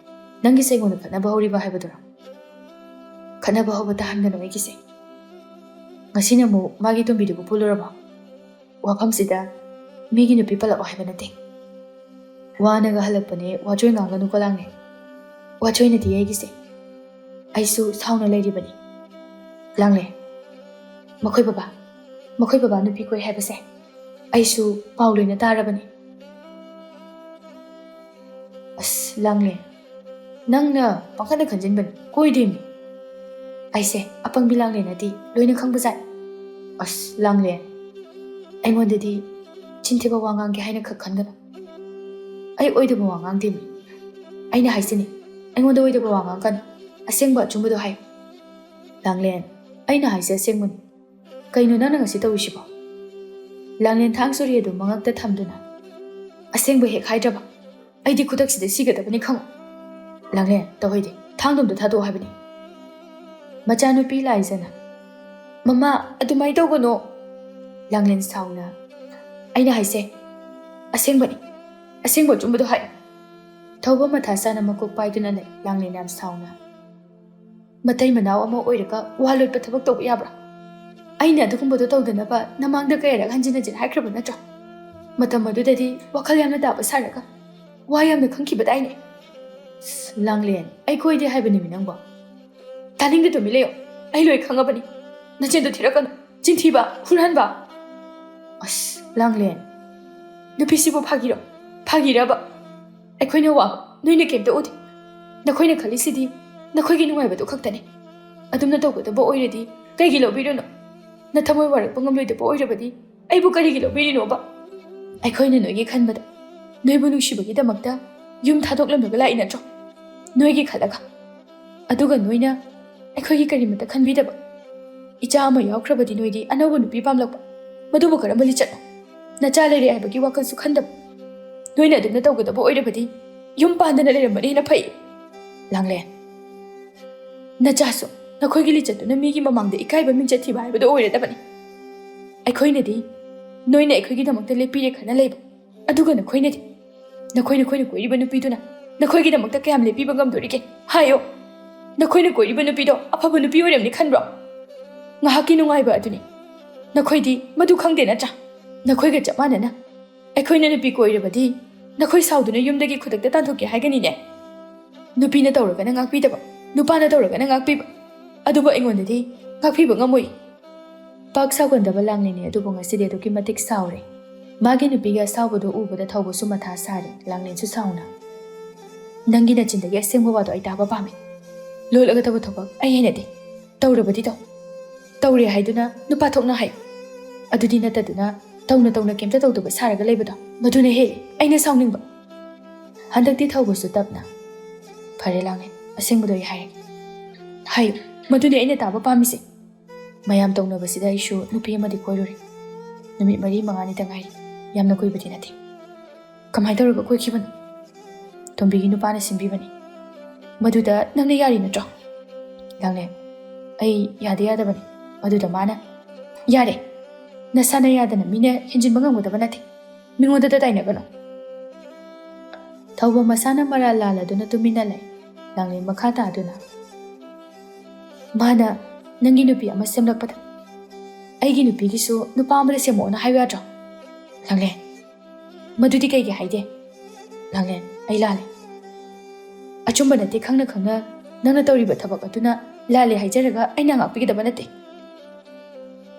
ꯅꯪꯒꯤꯁꯦ ꯑꯩꯉꯣꯟꯗ ꯈꯠꯅꯕ ꯍꯧꯔꯤꯕ ꯍꯥꯏꯕꯗꯨꯔꯣ?" "ꯈꯠꯅꯕ ꯍꯧꯕ ꯇꯥꯍꯟꯒꯅꯨ ꯑꯩꯒꯤꯁꯦ꯫ ꯉꯁꯤꯅ ꯑꯃꯨꯛ ꯃꯥꯒꯤ ꯇꯣꯝꯕꯤꯗꯨꯕꯨ ꯄꯨꯜꯂꯨꯔꯕꯣ? ꯋꯥꯐꯝꯁꯤꯗ ꯃꯤꯒꯤ ꯅꯨꯄꯤ ꯄꯜꯂꯛꯑꯣ ꯍꯥꯏꯕ ꯅꯠꯇꯦ꯫ ꯋꯥꯅꯒ ꯍꯜꯂꯛꯄꯅꯦ, ꯋꯥꯆꯣꯏ ꯉꯥꯡꯒꯅꯨꯀꯣ ꯂꯥꯡꯂꯦꯟ꯫ ꯋꯥꯆꯣꯏ ꯅꯠꯇꯦ ꯑꯩꯒꯤꯁꯦ꯫ ꯑꯩꯁꯨ ꯁꯥꯎꯅ ꯂꯩꯔꯤꯕꯅꯤ꯫" "ꯂꯥꯡꯂꯦꯟ, ꯃꯈꯣꯏ ꯕꯕꯥ, ꯃꯈꯣꯏ ꯕꯕꯥ ꯅꯨꯄꯤ ꯀꯣꯏ ꯍꯥꯏꯕꯁꯦ ꯑꯩꯁꯨ ꯄꯥꯎ ꯂꯣꯏꯅ ꯇꯥꯔꯕꯅꯤ꯫" "ꯑꯁ, ꯂꯥꯡꯂꯦꯟ, ꯅꯪꯅ ꯄꯪꯈꯟꯗ ꯈꯟꯖꯤꯟꯕꯅꯤ, ꯀꯣꯏꯗꯦꯃꯤ꯫ ꯑꯩꯁꯦ ꯑꯄꯪꯕꯤ ꯂꯥꯡꯂꯦꯟ ꯅꯠꯇꯦ, ꯂꯣꯏꯅ ꯈꯪꯕꯖꯥꯠꯅꯤ꯫" "ꯑꯁ, ꯂꯥꯡꯂꯦꯟ, ꯑꯩꯉꯣꯟꯗꯗꯤ ꯆꯤꯟ ꯊꯤꯕ ꯋꯥ ꯉꯥꯡꯒꯦ ꯍꯥꯏꯅ ꯈꯛ ꯈꯟꯒꯅꯨ꯫ ꯑꯩ ꯑꯣꯏꯗꯕ ꯋꯥ ꯉꯥꯡꯗꯦꯃꯤ꯫ ꯑꯩꯅ ꯍꯥꯏꯁꯤꯅꯤ, ꯑꯩꯉꯣꯟꯗ ꯑꯣꯏꯗꯕ ꯋꯥ ꯉꯥꯡꯒꯅꯨ꯫ ꯑꯁꯦꯡꯕ ꯑꯆꯨꯝꯕꯗꯣ ꯍꯥꯏꯌꯨ꯫" "ꯂꯥꯡꯂꯦꯟ, ꯑꯩꯅ ꯍꯥꯏꯁꯦ ꯑꯁꯦꯡꯕꯅꯤ꯫ ꯀꯩꯅꯣ ꯅꯪꯅ ꯉꯁꯤ ꯇꯧꯔꯤꯁꯤꯕꯣ?" ꯂꯥꯡꯂꯦꯟ ꯊꯥꯡ ꯁꯣꯔꯤ ꯑꯗꯨ ꯃꯉꯛꯇ ꯊꯝꯗꯨꯅ, "ꯑꯁꯦꯡꯕ ꯍꯦꯛ ꯍꯥꯏꯗ꯭ꯔꯕ?" ꯑꯩꯗꯤ ꯈꯨꯗꯛꯁꯤꯗ ꯁꯤꯒꯗꯕꯅꯤ ꯈꯪꯉꯨ꯫ ꯂꯥꯡꯂꯦꯟ, ꯇꯧꯍꯩꯗꯦ, ꯊꯥꯡꯗꯣꯝꯗꯣ ꯊꯥꯗꯣꯛꯑꯣ ꯍꯥꯏꯕꯅꯤ꯫ ꯃꯆꯥꯅꯨꯄꯤ ꯂꯥꯏꯖꯅ, "ꯃꯃꯥ, ꯑꯗꯨꯃꯥꯏꯅ ꯇꯧꯒꯅꯣ!" ꯂꯥꯡꯂꯦꯟ ꯁꯥꯎꯅ, "ꯑꯩꯅ ꯍꯥꯏꯁꯦ ꯑꯁꯦꯡꯕꯅꯤ, ꯑꯁꯦꯡꯕ ꯑꯆꯨꯝꯕꯗꯣ ꯍꯥꯏ꯫" ꯊꯧꯕ ꯃꯊꯥ ꯁꯥꯅ ꯃꯀꯣꯛ ꯄꯥꯏꯗꯨꯅ ꯂꯩ ꯂꯥꯡꯂꯦꯟ ꯌꯥꯝ ꯁꯥꯎꯅ꯫ "ꯃꯇꯩ ꯃꯅꯥꯎ ꯑꯃ ꯑꯣꯏꯔꯒ ꯋꯥ ꯂꯣꯠꯄ ꯊꯕꯛ ꯇꯧꯕ ꯌꯥꯕ꯭ꯔꯥ? ꯑꯩꯅ ꯑꯗꯨꯒꯨꯝꯕꯗꯣ ꯇꯧꯗꯅꯕ ꯅꯃꯥꯡꯗ ꯀꯌꯥꯔꯛ ꯍꯟꯖꯤꯟ ꯍꯟꯖꯤꯟ ꯍꯥꯏꯈ꯭ꯔꯕ ꯅꯠꯇ꯭ꯔꯣ? ꯃꯇꯝ ꯑꯗꯨꯗꯗꯤ ꯋꯥꯈꯜ ꯌꯥꯝꯅ ꯇꯥꯕ ꯁꯥꯔꯒ ꯋꯥ ꯌꯥꯝꯅ ꯈꯪꯈꯤꯕꯗꯥꯏꯅꯦ?" "ꯂꯥꯡꯂꯦꯟ, ꯑꯩꯈꯣꯏꯗꯤ ꯍꯥꯏꯕꯅꯤꯃꯤ ꯅꯪꯕꯣ?" "ꯇꯥꯅꯤꯡꯗꯦ, ꯇꯨꯃꯤꯟ ꯂꯩꯌꯣ꯫ ꯑꯩ ꯂꯣꯏ ꯈꯪꯉꯕꯅꯤ꯫ ꯅꯆꯤꯟꯗꯣ ꯊꯤꯔꯛꯀꯅꯨ꯫ ꯆꯤꯟꯊꯤꯕ, ꯍꯨꯔꯥꯟꯕ!" "ꯑꯁ, ꯂꯥꯡꯂꯦꯟ, ꯅꯨꯄꯤꯁꯤꯕꯨ ꯐꯥꯒꯤꯔꯣ? ꯐꯥꯒꯤꯔꯕ? ꯑꯩꯈꯣꯏꯅ ꯋꯥꯕ ꯅꯣꯏꯅ ꯀꯩꯝꯇ ꯎꯗꯦ꯫ ꯅꯈꯣꯏꯅ ꯈꯜꯂꯤꯁꯤꯗꯤ ꯅꯈꯣꯏꯒꯤ ꯅꯨꯡꯉꯥꯏꯕꯗꯨ ꯈꯛꯇꯅꯤ꯫ ꯑꯗꯨꯝꯅ ꯇꯧꯒꯗꯕ ꯑꯣꯏꯔꯗꯤ ꯀꯩꯒꯤ ꯂꯧꯕꯤꯔꯨꯅꯣ? ꯅꯊꯃꯣꯏ ꯋꯥꯔꯛꯄ ꯉꯝꯂꯣꯏꯗꯕ ꯑꯣꯏꯔꯕꯗꯤ ꯑꯩꯕꯨ ꯀꯔꯤꯒꯤ ꯂꯧꯕꯤꯔꯤꯅꯣꯕ? ꯑꯩꯈꯣꯏꯅ ꯅꯣꯏꯒꯤ ꯈꯟꯕꯗ, ꯅꯣꯏꯕꯨ ꯅꯨꯡꯁꯤꯕꯒꯤꯗꯃꯛꯇ ꯌꯨꯝ ꯊꯥꯗꯣꯛꯂꯝꯂꯒ ꯂꯥꯛꯏ ꯅꯠꯇ꯭ꯔꯣ? ꯅꯣꯏꯒꯤ ꯈꯜꯂꯒ꯫ ꯑꯗꯨꯒ ꯅꯣꯏꯅ ꯑꯩꯈꯣꯏꯒꯤ ꯀꯔꯤꯃꯠꯇ ꯈꯟꯕꯤꯗꯕ꯫ ꯏꯆꯥ ꯑꯃ ꯌꯥꯎꯈ꯭ꯔꯕꯗꯤ ꯅꯣꯏꯗꯤ ꯑꯅꯧꯕ ꯅꯨꯄꯤ ꯄꯥꯝꯂꯛꯄ, ꯃꯗꯨꯕꯨ ꯀꯔꯝꯕ ꯂꯤꯆꯠꯅꯣ? ꯅꯆꯥ ꯂꯩꯔꯦ ꯍꯥꯏꯕꯒꯤ ꯋꯥꯈꯜꯁꯨ ꯈꯟꯗꯕ꯫ ꯅꯣꯏꯅ ꯑꯗꯨꯝꯅ ꯇꯧꯒꯗꯕ ꯑꯣꯏꯔꯕꯗꯤ ꯌꯨꯝ ꯄꯥꯟꯗꯅ ꯂꯩꯔꯝꯕꯅ ꯍꯦꯟꯅ ꯐꯩ꯫" "ꯂꯥꯡꯂꯦꯟ, ꯅꯆꯥꯁꯨ ꯅꯈꯣꯏꯒꯤ ꯂꯤꯆꯠꯇꯨꯅ ꯃꯤꯒꯤ ꯃꯃꯥꯡꯗ ꯏꯀꯥꯏꯕ ꯃꯤꯡꯆꯠ ꯊꯤꯕ ꯍꯥꯏꯕꯗꯨ ꯑꯣꯏꯔꯗꯕꯅꯤ꯫ ꯑꯩꯈꯣꯏꯅꯗꯤ ꯅꯣꯏꯅ ꯑꯩꯈꯣꯏꯒꯤꯗꯃꯛꯇ ꯂꯦꯞꯄꯤꯔꯦ ꯈꯟꯅ ꯂꯩꯕ, ꯑꯗꯨꯒ ꯅꯈꯣꯏꯅꯗꯤ, ꯅꯈꯣꯏ, ꯅꯈꯣꯏꯅ ꯀꯣꯏꯔꯤꯕ ꯅꯨꯄꯤꯗꯨꯅ ꯅꯈꯣꯏꯒꯤꯗꯃꯛꯇ ꯀꯌꯥꯝ ꯂꯦꯞꯄꯤꯕ ꯉꯝꯗꯣꯔꯤꯒꯦ? ꯍꯥꯏꯌꯣ꯫ ꯅꯈꯣꯏꯅ ꯀꯣꯏꯔꯤꯕ ꯅꯨꯄꯤꯗꯣ ꯑꯐꯕ ꯅꯨꯄꯤ ꯑꯣꯏꯔꯝꯅꯤ ꯈꯟꯕ꯭ꯔꯣ? ꯉꯥꯏꯍꯥꯛꯀꯤ ꯅꯨꯡꯉꯥꯏꯕ ꯑꯗꯨꯅꯤ꯫ ꯅꯈꯣꯏꯗꯤ ꯃꯗꯨ ꯈꯪꯗꯦ ꯅꯠꯇ꯭ꯔꯥ? ꯅꯈꯣꯏꯒ ꯆꯞ ꯃꯥꯟꯅꯅ ꯑꯩꯈꯣꯏꯅ ꯅꯨꯄꯤ ꯀꯣꯏꯔꯕꯗꯤ ꯅꯈꯣꯏ ꯁꯥꯎꯗꯨꯅ ꯌꯨꯝꯗꯒꯤ ꯈꯨꯗꯛꯇ ꯇꯥꯟꯊꯣꯛꯀꯦ ꯍꯥꯏꯒꯅꯤꯅꯦ꯫ ꯅꯨꯄꯤꯅ ꯇꯧꯔꯒꯅ ꯉꯥꯛꯄꯤꯗꯕ, ꯅꯨꯄꯥꯅ ꯇꯧꯔꯒꯅ ꯉꯥꯛꯄꯤꯕ꯫ ꯑꯗꯨꯕꯨ ꯑꯩꯉꯣꯟꯗꯗꯤ ꯉꯥꯛꯄꯤꯕ ꯉꯝꯃꯣꯏ꯫" ꯄꯥꯛ ꯁꯥꯎꯒꯟꯗꯕ ꯂꯥꯡꯂꯦꯟꯅꯤ ꯑꯗꯨꯕꯨ ꯉꯁꯤꯗꯤ ꯑꯗꯨꯛꯀꯤ ꯃꯇꯤꯛ ꯁꯥꯎꯔꯦ꯫ ꯃꯥꯒꯤ ꯅꯨꯄꯤꯒꯤ ꯑꯁꯥꯎꯕꯗꯨ ꯎꯕꯗ ꯊꯧꯕꯁꯨ ꯃꯊꯥ ꯁꯥꯔꯦ, ꯂꯥꯡꯂꯦꯟꯁꯨ ꯁꯥꯎꯅ꯫ "ꯅꯪꯒꯤ ꯅꯆꯤꯟꯗꯒꯤ ꯑꯁꯦꯡꯕ ꯋꯥꯗꯣ ꯑꯩ ꯇꯥꯕ ꯄꯥꯝꯃꯤ꯫ ꯂꯣꯠꯂꯒ ꯇꯧꯕ ꯊꯕꯛ ꯑꯩ ꯍꯩꯅꯗꯦ꯫ ꯇꯧꯔꯕꯗꯤ ꯇꯧ꯫ ꯇꯧꯔꯦ ꯍꯥꯏꯗꯨꯅ ꯅꯨꯄꯥ ꯊꯣꯛꯅ ꯍꯥꯏ꯫ ꯑꯗꯨꯗꯤ ꯅꯠꯇꯗꯨꯅ ꯇꯧꯅ ꯇꯧꯅ ꯀꯩꯝꯇ ꯇꯧꯗꯕ ꯁꯥꯔꯒ ꯂꯩꯕꯗꯣ, ꯃꯗꯨꯅ ꯍꯦꯜꯂꯤ ꯑꯩꯅ ꯁꯥꯎꯅꯤꯡꯕ꯫" ꯍꯟꯗꯛꯇꯤ ꯊꯧꯕꯁꯨ ꯇꯞꯅ, "ꯐꯔꯦ ꯂꯥꯡꯂꯦꯟ, ꯑꯁꯦꯡꯕꯗꯣ ꯑꯩ ꯍꯥꯏꯔꯒꯦ꯫ ꯍꯥꯏꯌꯨ, ꯃꯗꯨꯅꯤ ꯑꯩꯅ ꯇꯥꯕ ꯄꯥꯝꯃꯤꯁꯦ꯫ ꯃꯌꯥꯝ ꯇꯧꯅꯕꯁꯤꯗ ꯑꯩꯁꯨ ꯅꯨꯄꯤ ꯑꯃꯗꯤ ꯀꯣꯏꯔꯨꯔꯦ꯫ ꯅꯨꯃꯤꯠ ꯃꯔꯤ ꯃꯉꯥꯅꯤꯇ ꯉꯥꯏꯔꯤ꯫ ꯌꯥꯝꯅ ꯀꯨꯏꯕꯗꯤ ꯅꯠꯇꯦ꯫" "ꯀꯃꯥꯏꯅ ꯇꯧꯔꯒ ꯀꯣꯏꯈꯤꯕꯅꯣ?" ꯇꯣꯝꯕꯤꯒꯤ ꯅꯨꯄꯥꯅ ꯁꯤꯟꯕꯤꯕꯅꯤ꯫ ꯃꯗꯨꯗ ꯅꯪꯅ ꯌꯥꯔꯤ ꯅꯠꯇ꯭ꯔꯣ? ꯂꯥꯡꯂꯦꯟ, ꯑꯩ ꯌꯥꯗ ꯌꯥꯗꯕꯅꯤ꯫ ꯃꯗꯨꯗ ꯃꯥꯅ, ꯌꯥꯔꯦ, ꯅꯁꯥꯅ ꯌꯥꯗꯅ ꯃꯤꯅ ꯍꯦꯟꯖꯤꯟꯕ ꯉꯝꯒꯗꯕ ꯅꯠꯇꯦ꯫ ꯃꯤꯉꯣꯟꯗ ꯇꯥꯏꯅꯒꯅꯨ꯫ ꯊꯧꯕ ꯃꯁꯥꯅ ꯃꯔꯥꯜ ꯂꯥꯜꯂꯗꯨꯅ ꯇꯨꯃꯤꯟꯅ ꯂꯩ꯫ ꯂꯥꯡꯂꯦꯟ ꯃꯈꯥ ꯇꯥꯗꯨꯅ, ꯃꯥꯅ ꯅꯪꯒꯤ ꯅꯨꯄꯤ ꯑꯃ ꯁꯦꯝꯂꯛꯄꯗ ꯑꯩꯒꯤ ꯅꯨꯄꯤꯒꯤꯁꯨ ꯅꯨꯄꯥ ꯑꯃꯗ ꯁꯦꯝꯃꯛꯑꯣꯅ ꯍꯥꯏꯌꯨ ꯌꯥꯗ꯭ꯔꯣ? ꯂꯥꯡꯂꯦꯟ, ꯃꯗꯨꯗꯤ ꯀꯩꯒꯤ ꯍꯥꯏꯗꯦ? ꯂꯥꯡꯂꯦꯟ, ꯑꯩ ꯂꯥꯜꯂꯦ꯫ ꯑꯆꯨꯝꯕ ꯅꯠꯇꯦ ꯈꯪꯅ ꯈꯪꯅ ꯅꯪꯅ ꯇꯧꯔꯤꯕ ꯊꯕꯛ ꯑꯗꯨꯅ ꯂꯥꯜꯂꯦ ꯍꯥꯏꯖꯔꯒ ꯑꯩꯅ ꯉꯥꯛꯄꯤꯒꯗꯕ ꯅꯠꯇꯦ꯫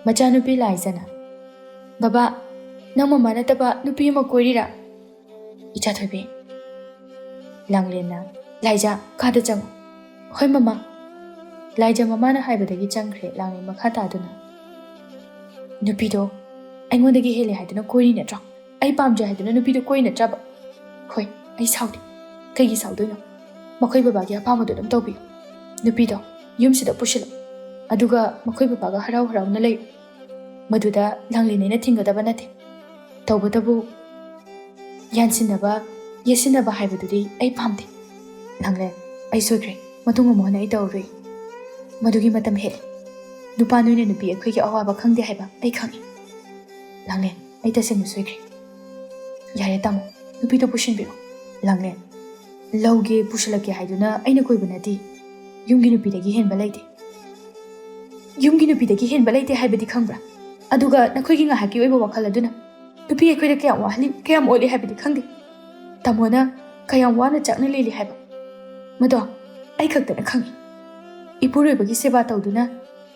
ꯃꯆꯥꯅꯨꯄꯤ ꯂꯥꯏꯖꯅ, ꯕꯕꯥ, ꯅꯪ ꯃꯃꯥ ꯅꯠꯇꯕ ꯅꯨꯄꯤ ꯑꯃ ꯀꯣꯏꯔꯤꯔꯥ? ꯏꯆꯥ ꯊꯣꯏꯕꯤ꯫ ꯂꯥꯡꯂꯦꯟꯅ, ꯂꯥꯏꯖ, ꯀꯥꯗ ꯆꯪꯉꯨ꯫ ꯍꯣꯏ ꯃꯃꯥ꯫ ꯂꯥꯏꯖ ꯃꯃꯥꯅ ꯍꯥꯏꯕꯗꯒꯤ ꯆꯪꯈ꯭ꯔꯦ ꯂꯥꯡꯂꯦꯟ ꯃꯈꯥ ꯇꯥꯗꯨꯅ꯫ ꯅꯨꯄꯤꯗꯣ ꯑꯩꯉꯣꯟꯗꯒꯤ ꯍꯦꯜꯂꯦ ꯍꯥꯏꯗꯨꯅ ꯀꯣꯏꯔꯤ ꯅꯠꯇ꯭ꯔꯣ? ꯑꯩ ꯄꯥꯝꯖꯩ ꯍꯥꯏꯗꯨꯅ ꯅꯨꯄꯤꯗꯣ ꯀꯣꯏ ꯅꯠꯇ꯭ꯔꯕ? ꯍꯣꯏ, ꯑꯩ ꯁꯥꯎꯗꯦ꯫ ꯀꯩꯒꯤ ꯁꯥꯎꯗꯣꯏꯅꯣ? ꯃꯈꯣꯏ ꯕꯕꯥꯒꯤ ꯑꯄꯥꯝꯕꯗꯣ ꯑꯗꯨꯝ ꯇꯧꯕꯤꯌꯨ꯫ ꯅꯨꯄꯤꯗꯣ ꯌꯨꯝꯁꯤꯗ ꯄꯨꯁꯤꯜꯂꯨ꯫ ꯑꯗꯨꯒ ꯃꯈꯣꯏ ꯕꯕꯥꯒ ꯍꯔꯥꯎ ꯍꯔꯥꯎꯅ ꯂꯩꯌꯨ꯫ ꯃꯗꯨꯗ ꯂꯥꯡꯂꯦꯟ ꯑꯩꯅ ꯊꯤꯡꯒꯗꯕ ꯅꯠꯇꯦ꯫ ꯇꯧꯕꯇꯕꯨ ꯌꯥꯟꯁꯤꯟꯅꯕ, ꯌꯦꯠꯁꯤꯟꯅꯕ ꯍꯥꯏꯕꯗꯨꯗꯤ ꯑꯩ ꯄꯥꯝꯗꯦ꯫ ꯂꯥꯡꯂꯦꯟ, ꯑꯩ ꯁꯣꯏꯈ꯭ꯔꯦ꯫ ꯃꯇꯨꯡ ꯑꯃꯨꯛ ꯍꯟꯅ ꯑꯩ ꯇꯧꯔꯔꯣꯏ꯫ ꯃꯗꯨꯒꯤ ꯃꯇꯝ ꯍꯦꯜꯂꯦ꯫ ꯅꯨꯄꯥ ꯅꯣꯏꯅ ꯅꯨꯄꯤ ꯑꯩꯈꯣꯏꯒꯤ ꯑꯋꯥꯕ ꯈꯪꯗꯦ ꯍꯥꯏꯕ ꯑꯩ ꯈꯪꯉꯤ꯫ ꯂꯥꯡꯂꯦꯟ, ꯑꯩ ꯇꯁꯦꯡꯅ ꯁꯣꯏꯈ꯭ꯔꯦ꯫ ꯌꯥꯔꯦ ꯇꯥꯃꯣ, ꯅꯨꯄꯤꯗꯣ ꯄꯨꯁꯤꯟꯕꯤꯔꯣ꯫ ꯂꯥꯡꯂꯦꯟ, ꯂꯧꯒꯦ ꯄꯨꯁꯤꯜꯂꯛꯀꯦ ꯍꯥꯏꯗꯨꯅ ꯑꯩꯅ ꯀꯣꯏꯕ ꯅꯠꯇꯦ꯫ ꯌꯨꯝꯒꯤ ꯅꯨꯄꯤꯗꯒꯤ ꯍꯦꯟꯕ ꯂꯩꯇꯦ꯫ ꯌꯨꯝꯒꯤ ꯅꯨꯄꯤꯗꯒꯤ ꯍꯦꯟꯕ ꯂꯩꯇꯦ ꯍꯥꯏꯕꯗꯤ ꯈꯪꯕ꯭ꯔꯥ? ꯑꯗꯨꯒ ꯅꯈꯣꯏꯒꯤ ꯉꯥꯏꯍꯥꯛꯀꯤ ꯑꯣꯏꯕ ꯋꯥꯈꯜ ꯑꯗꯨꯅ ꯅꯨꯄꯤ ꯑꯩꯈꯣꯏꯗ ꯀꯌꯥꯝ ꯋꯥꯍꯜꯂꯤ, ꯀꯌꯥꯝ ꯑꯣꯠꯂꯤ ꯍꯥꯏꯕꯗꯤ ꯈꯪꯗꯦ꯫ ꯇꯥꯃꯣꯅ ꯀꯌꯥꯝ ꯋꯥꯅ ꯆꯥꯛꯅ ꯂꯦꯜꯂꯤ ꯍꯥꯏꯕ ꯃꯗꯣ ꯑꯩ ꯈꯛꯇꯅ ꯈꯪꯉꯤ꯫ ꯏꯄꯨꯔꯣꯏꯕꯒꯤ ꯁꯦꯕꯥ ꯇꯧꯗꯨꯅ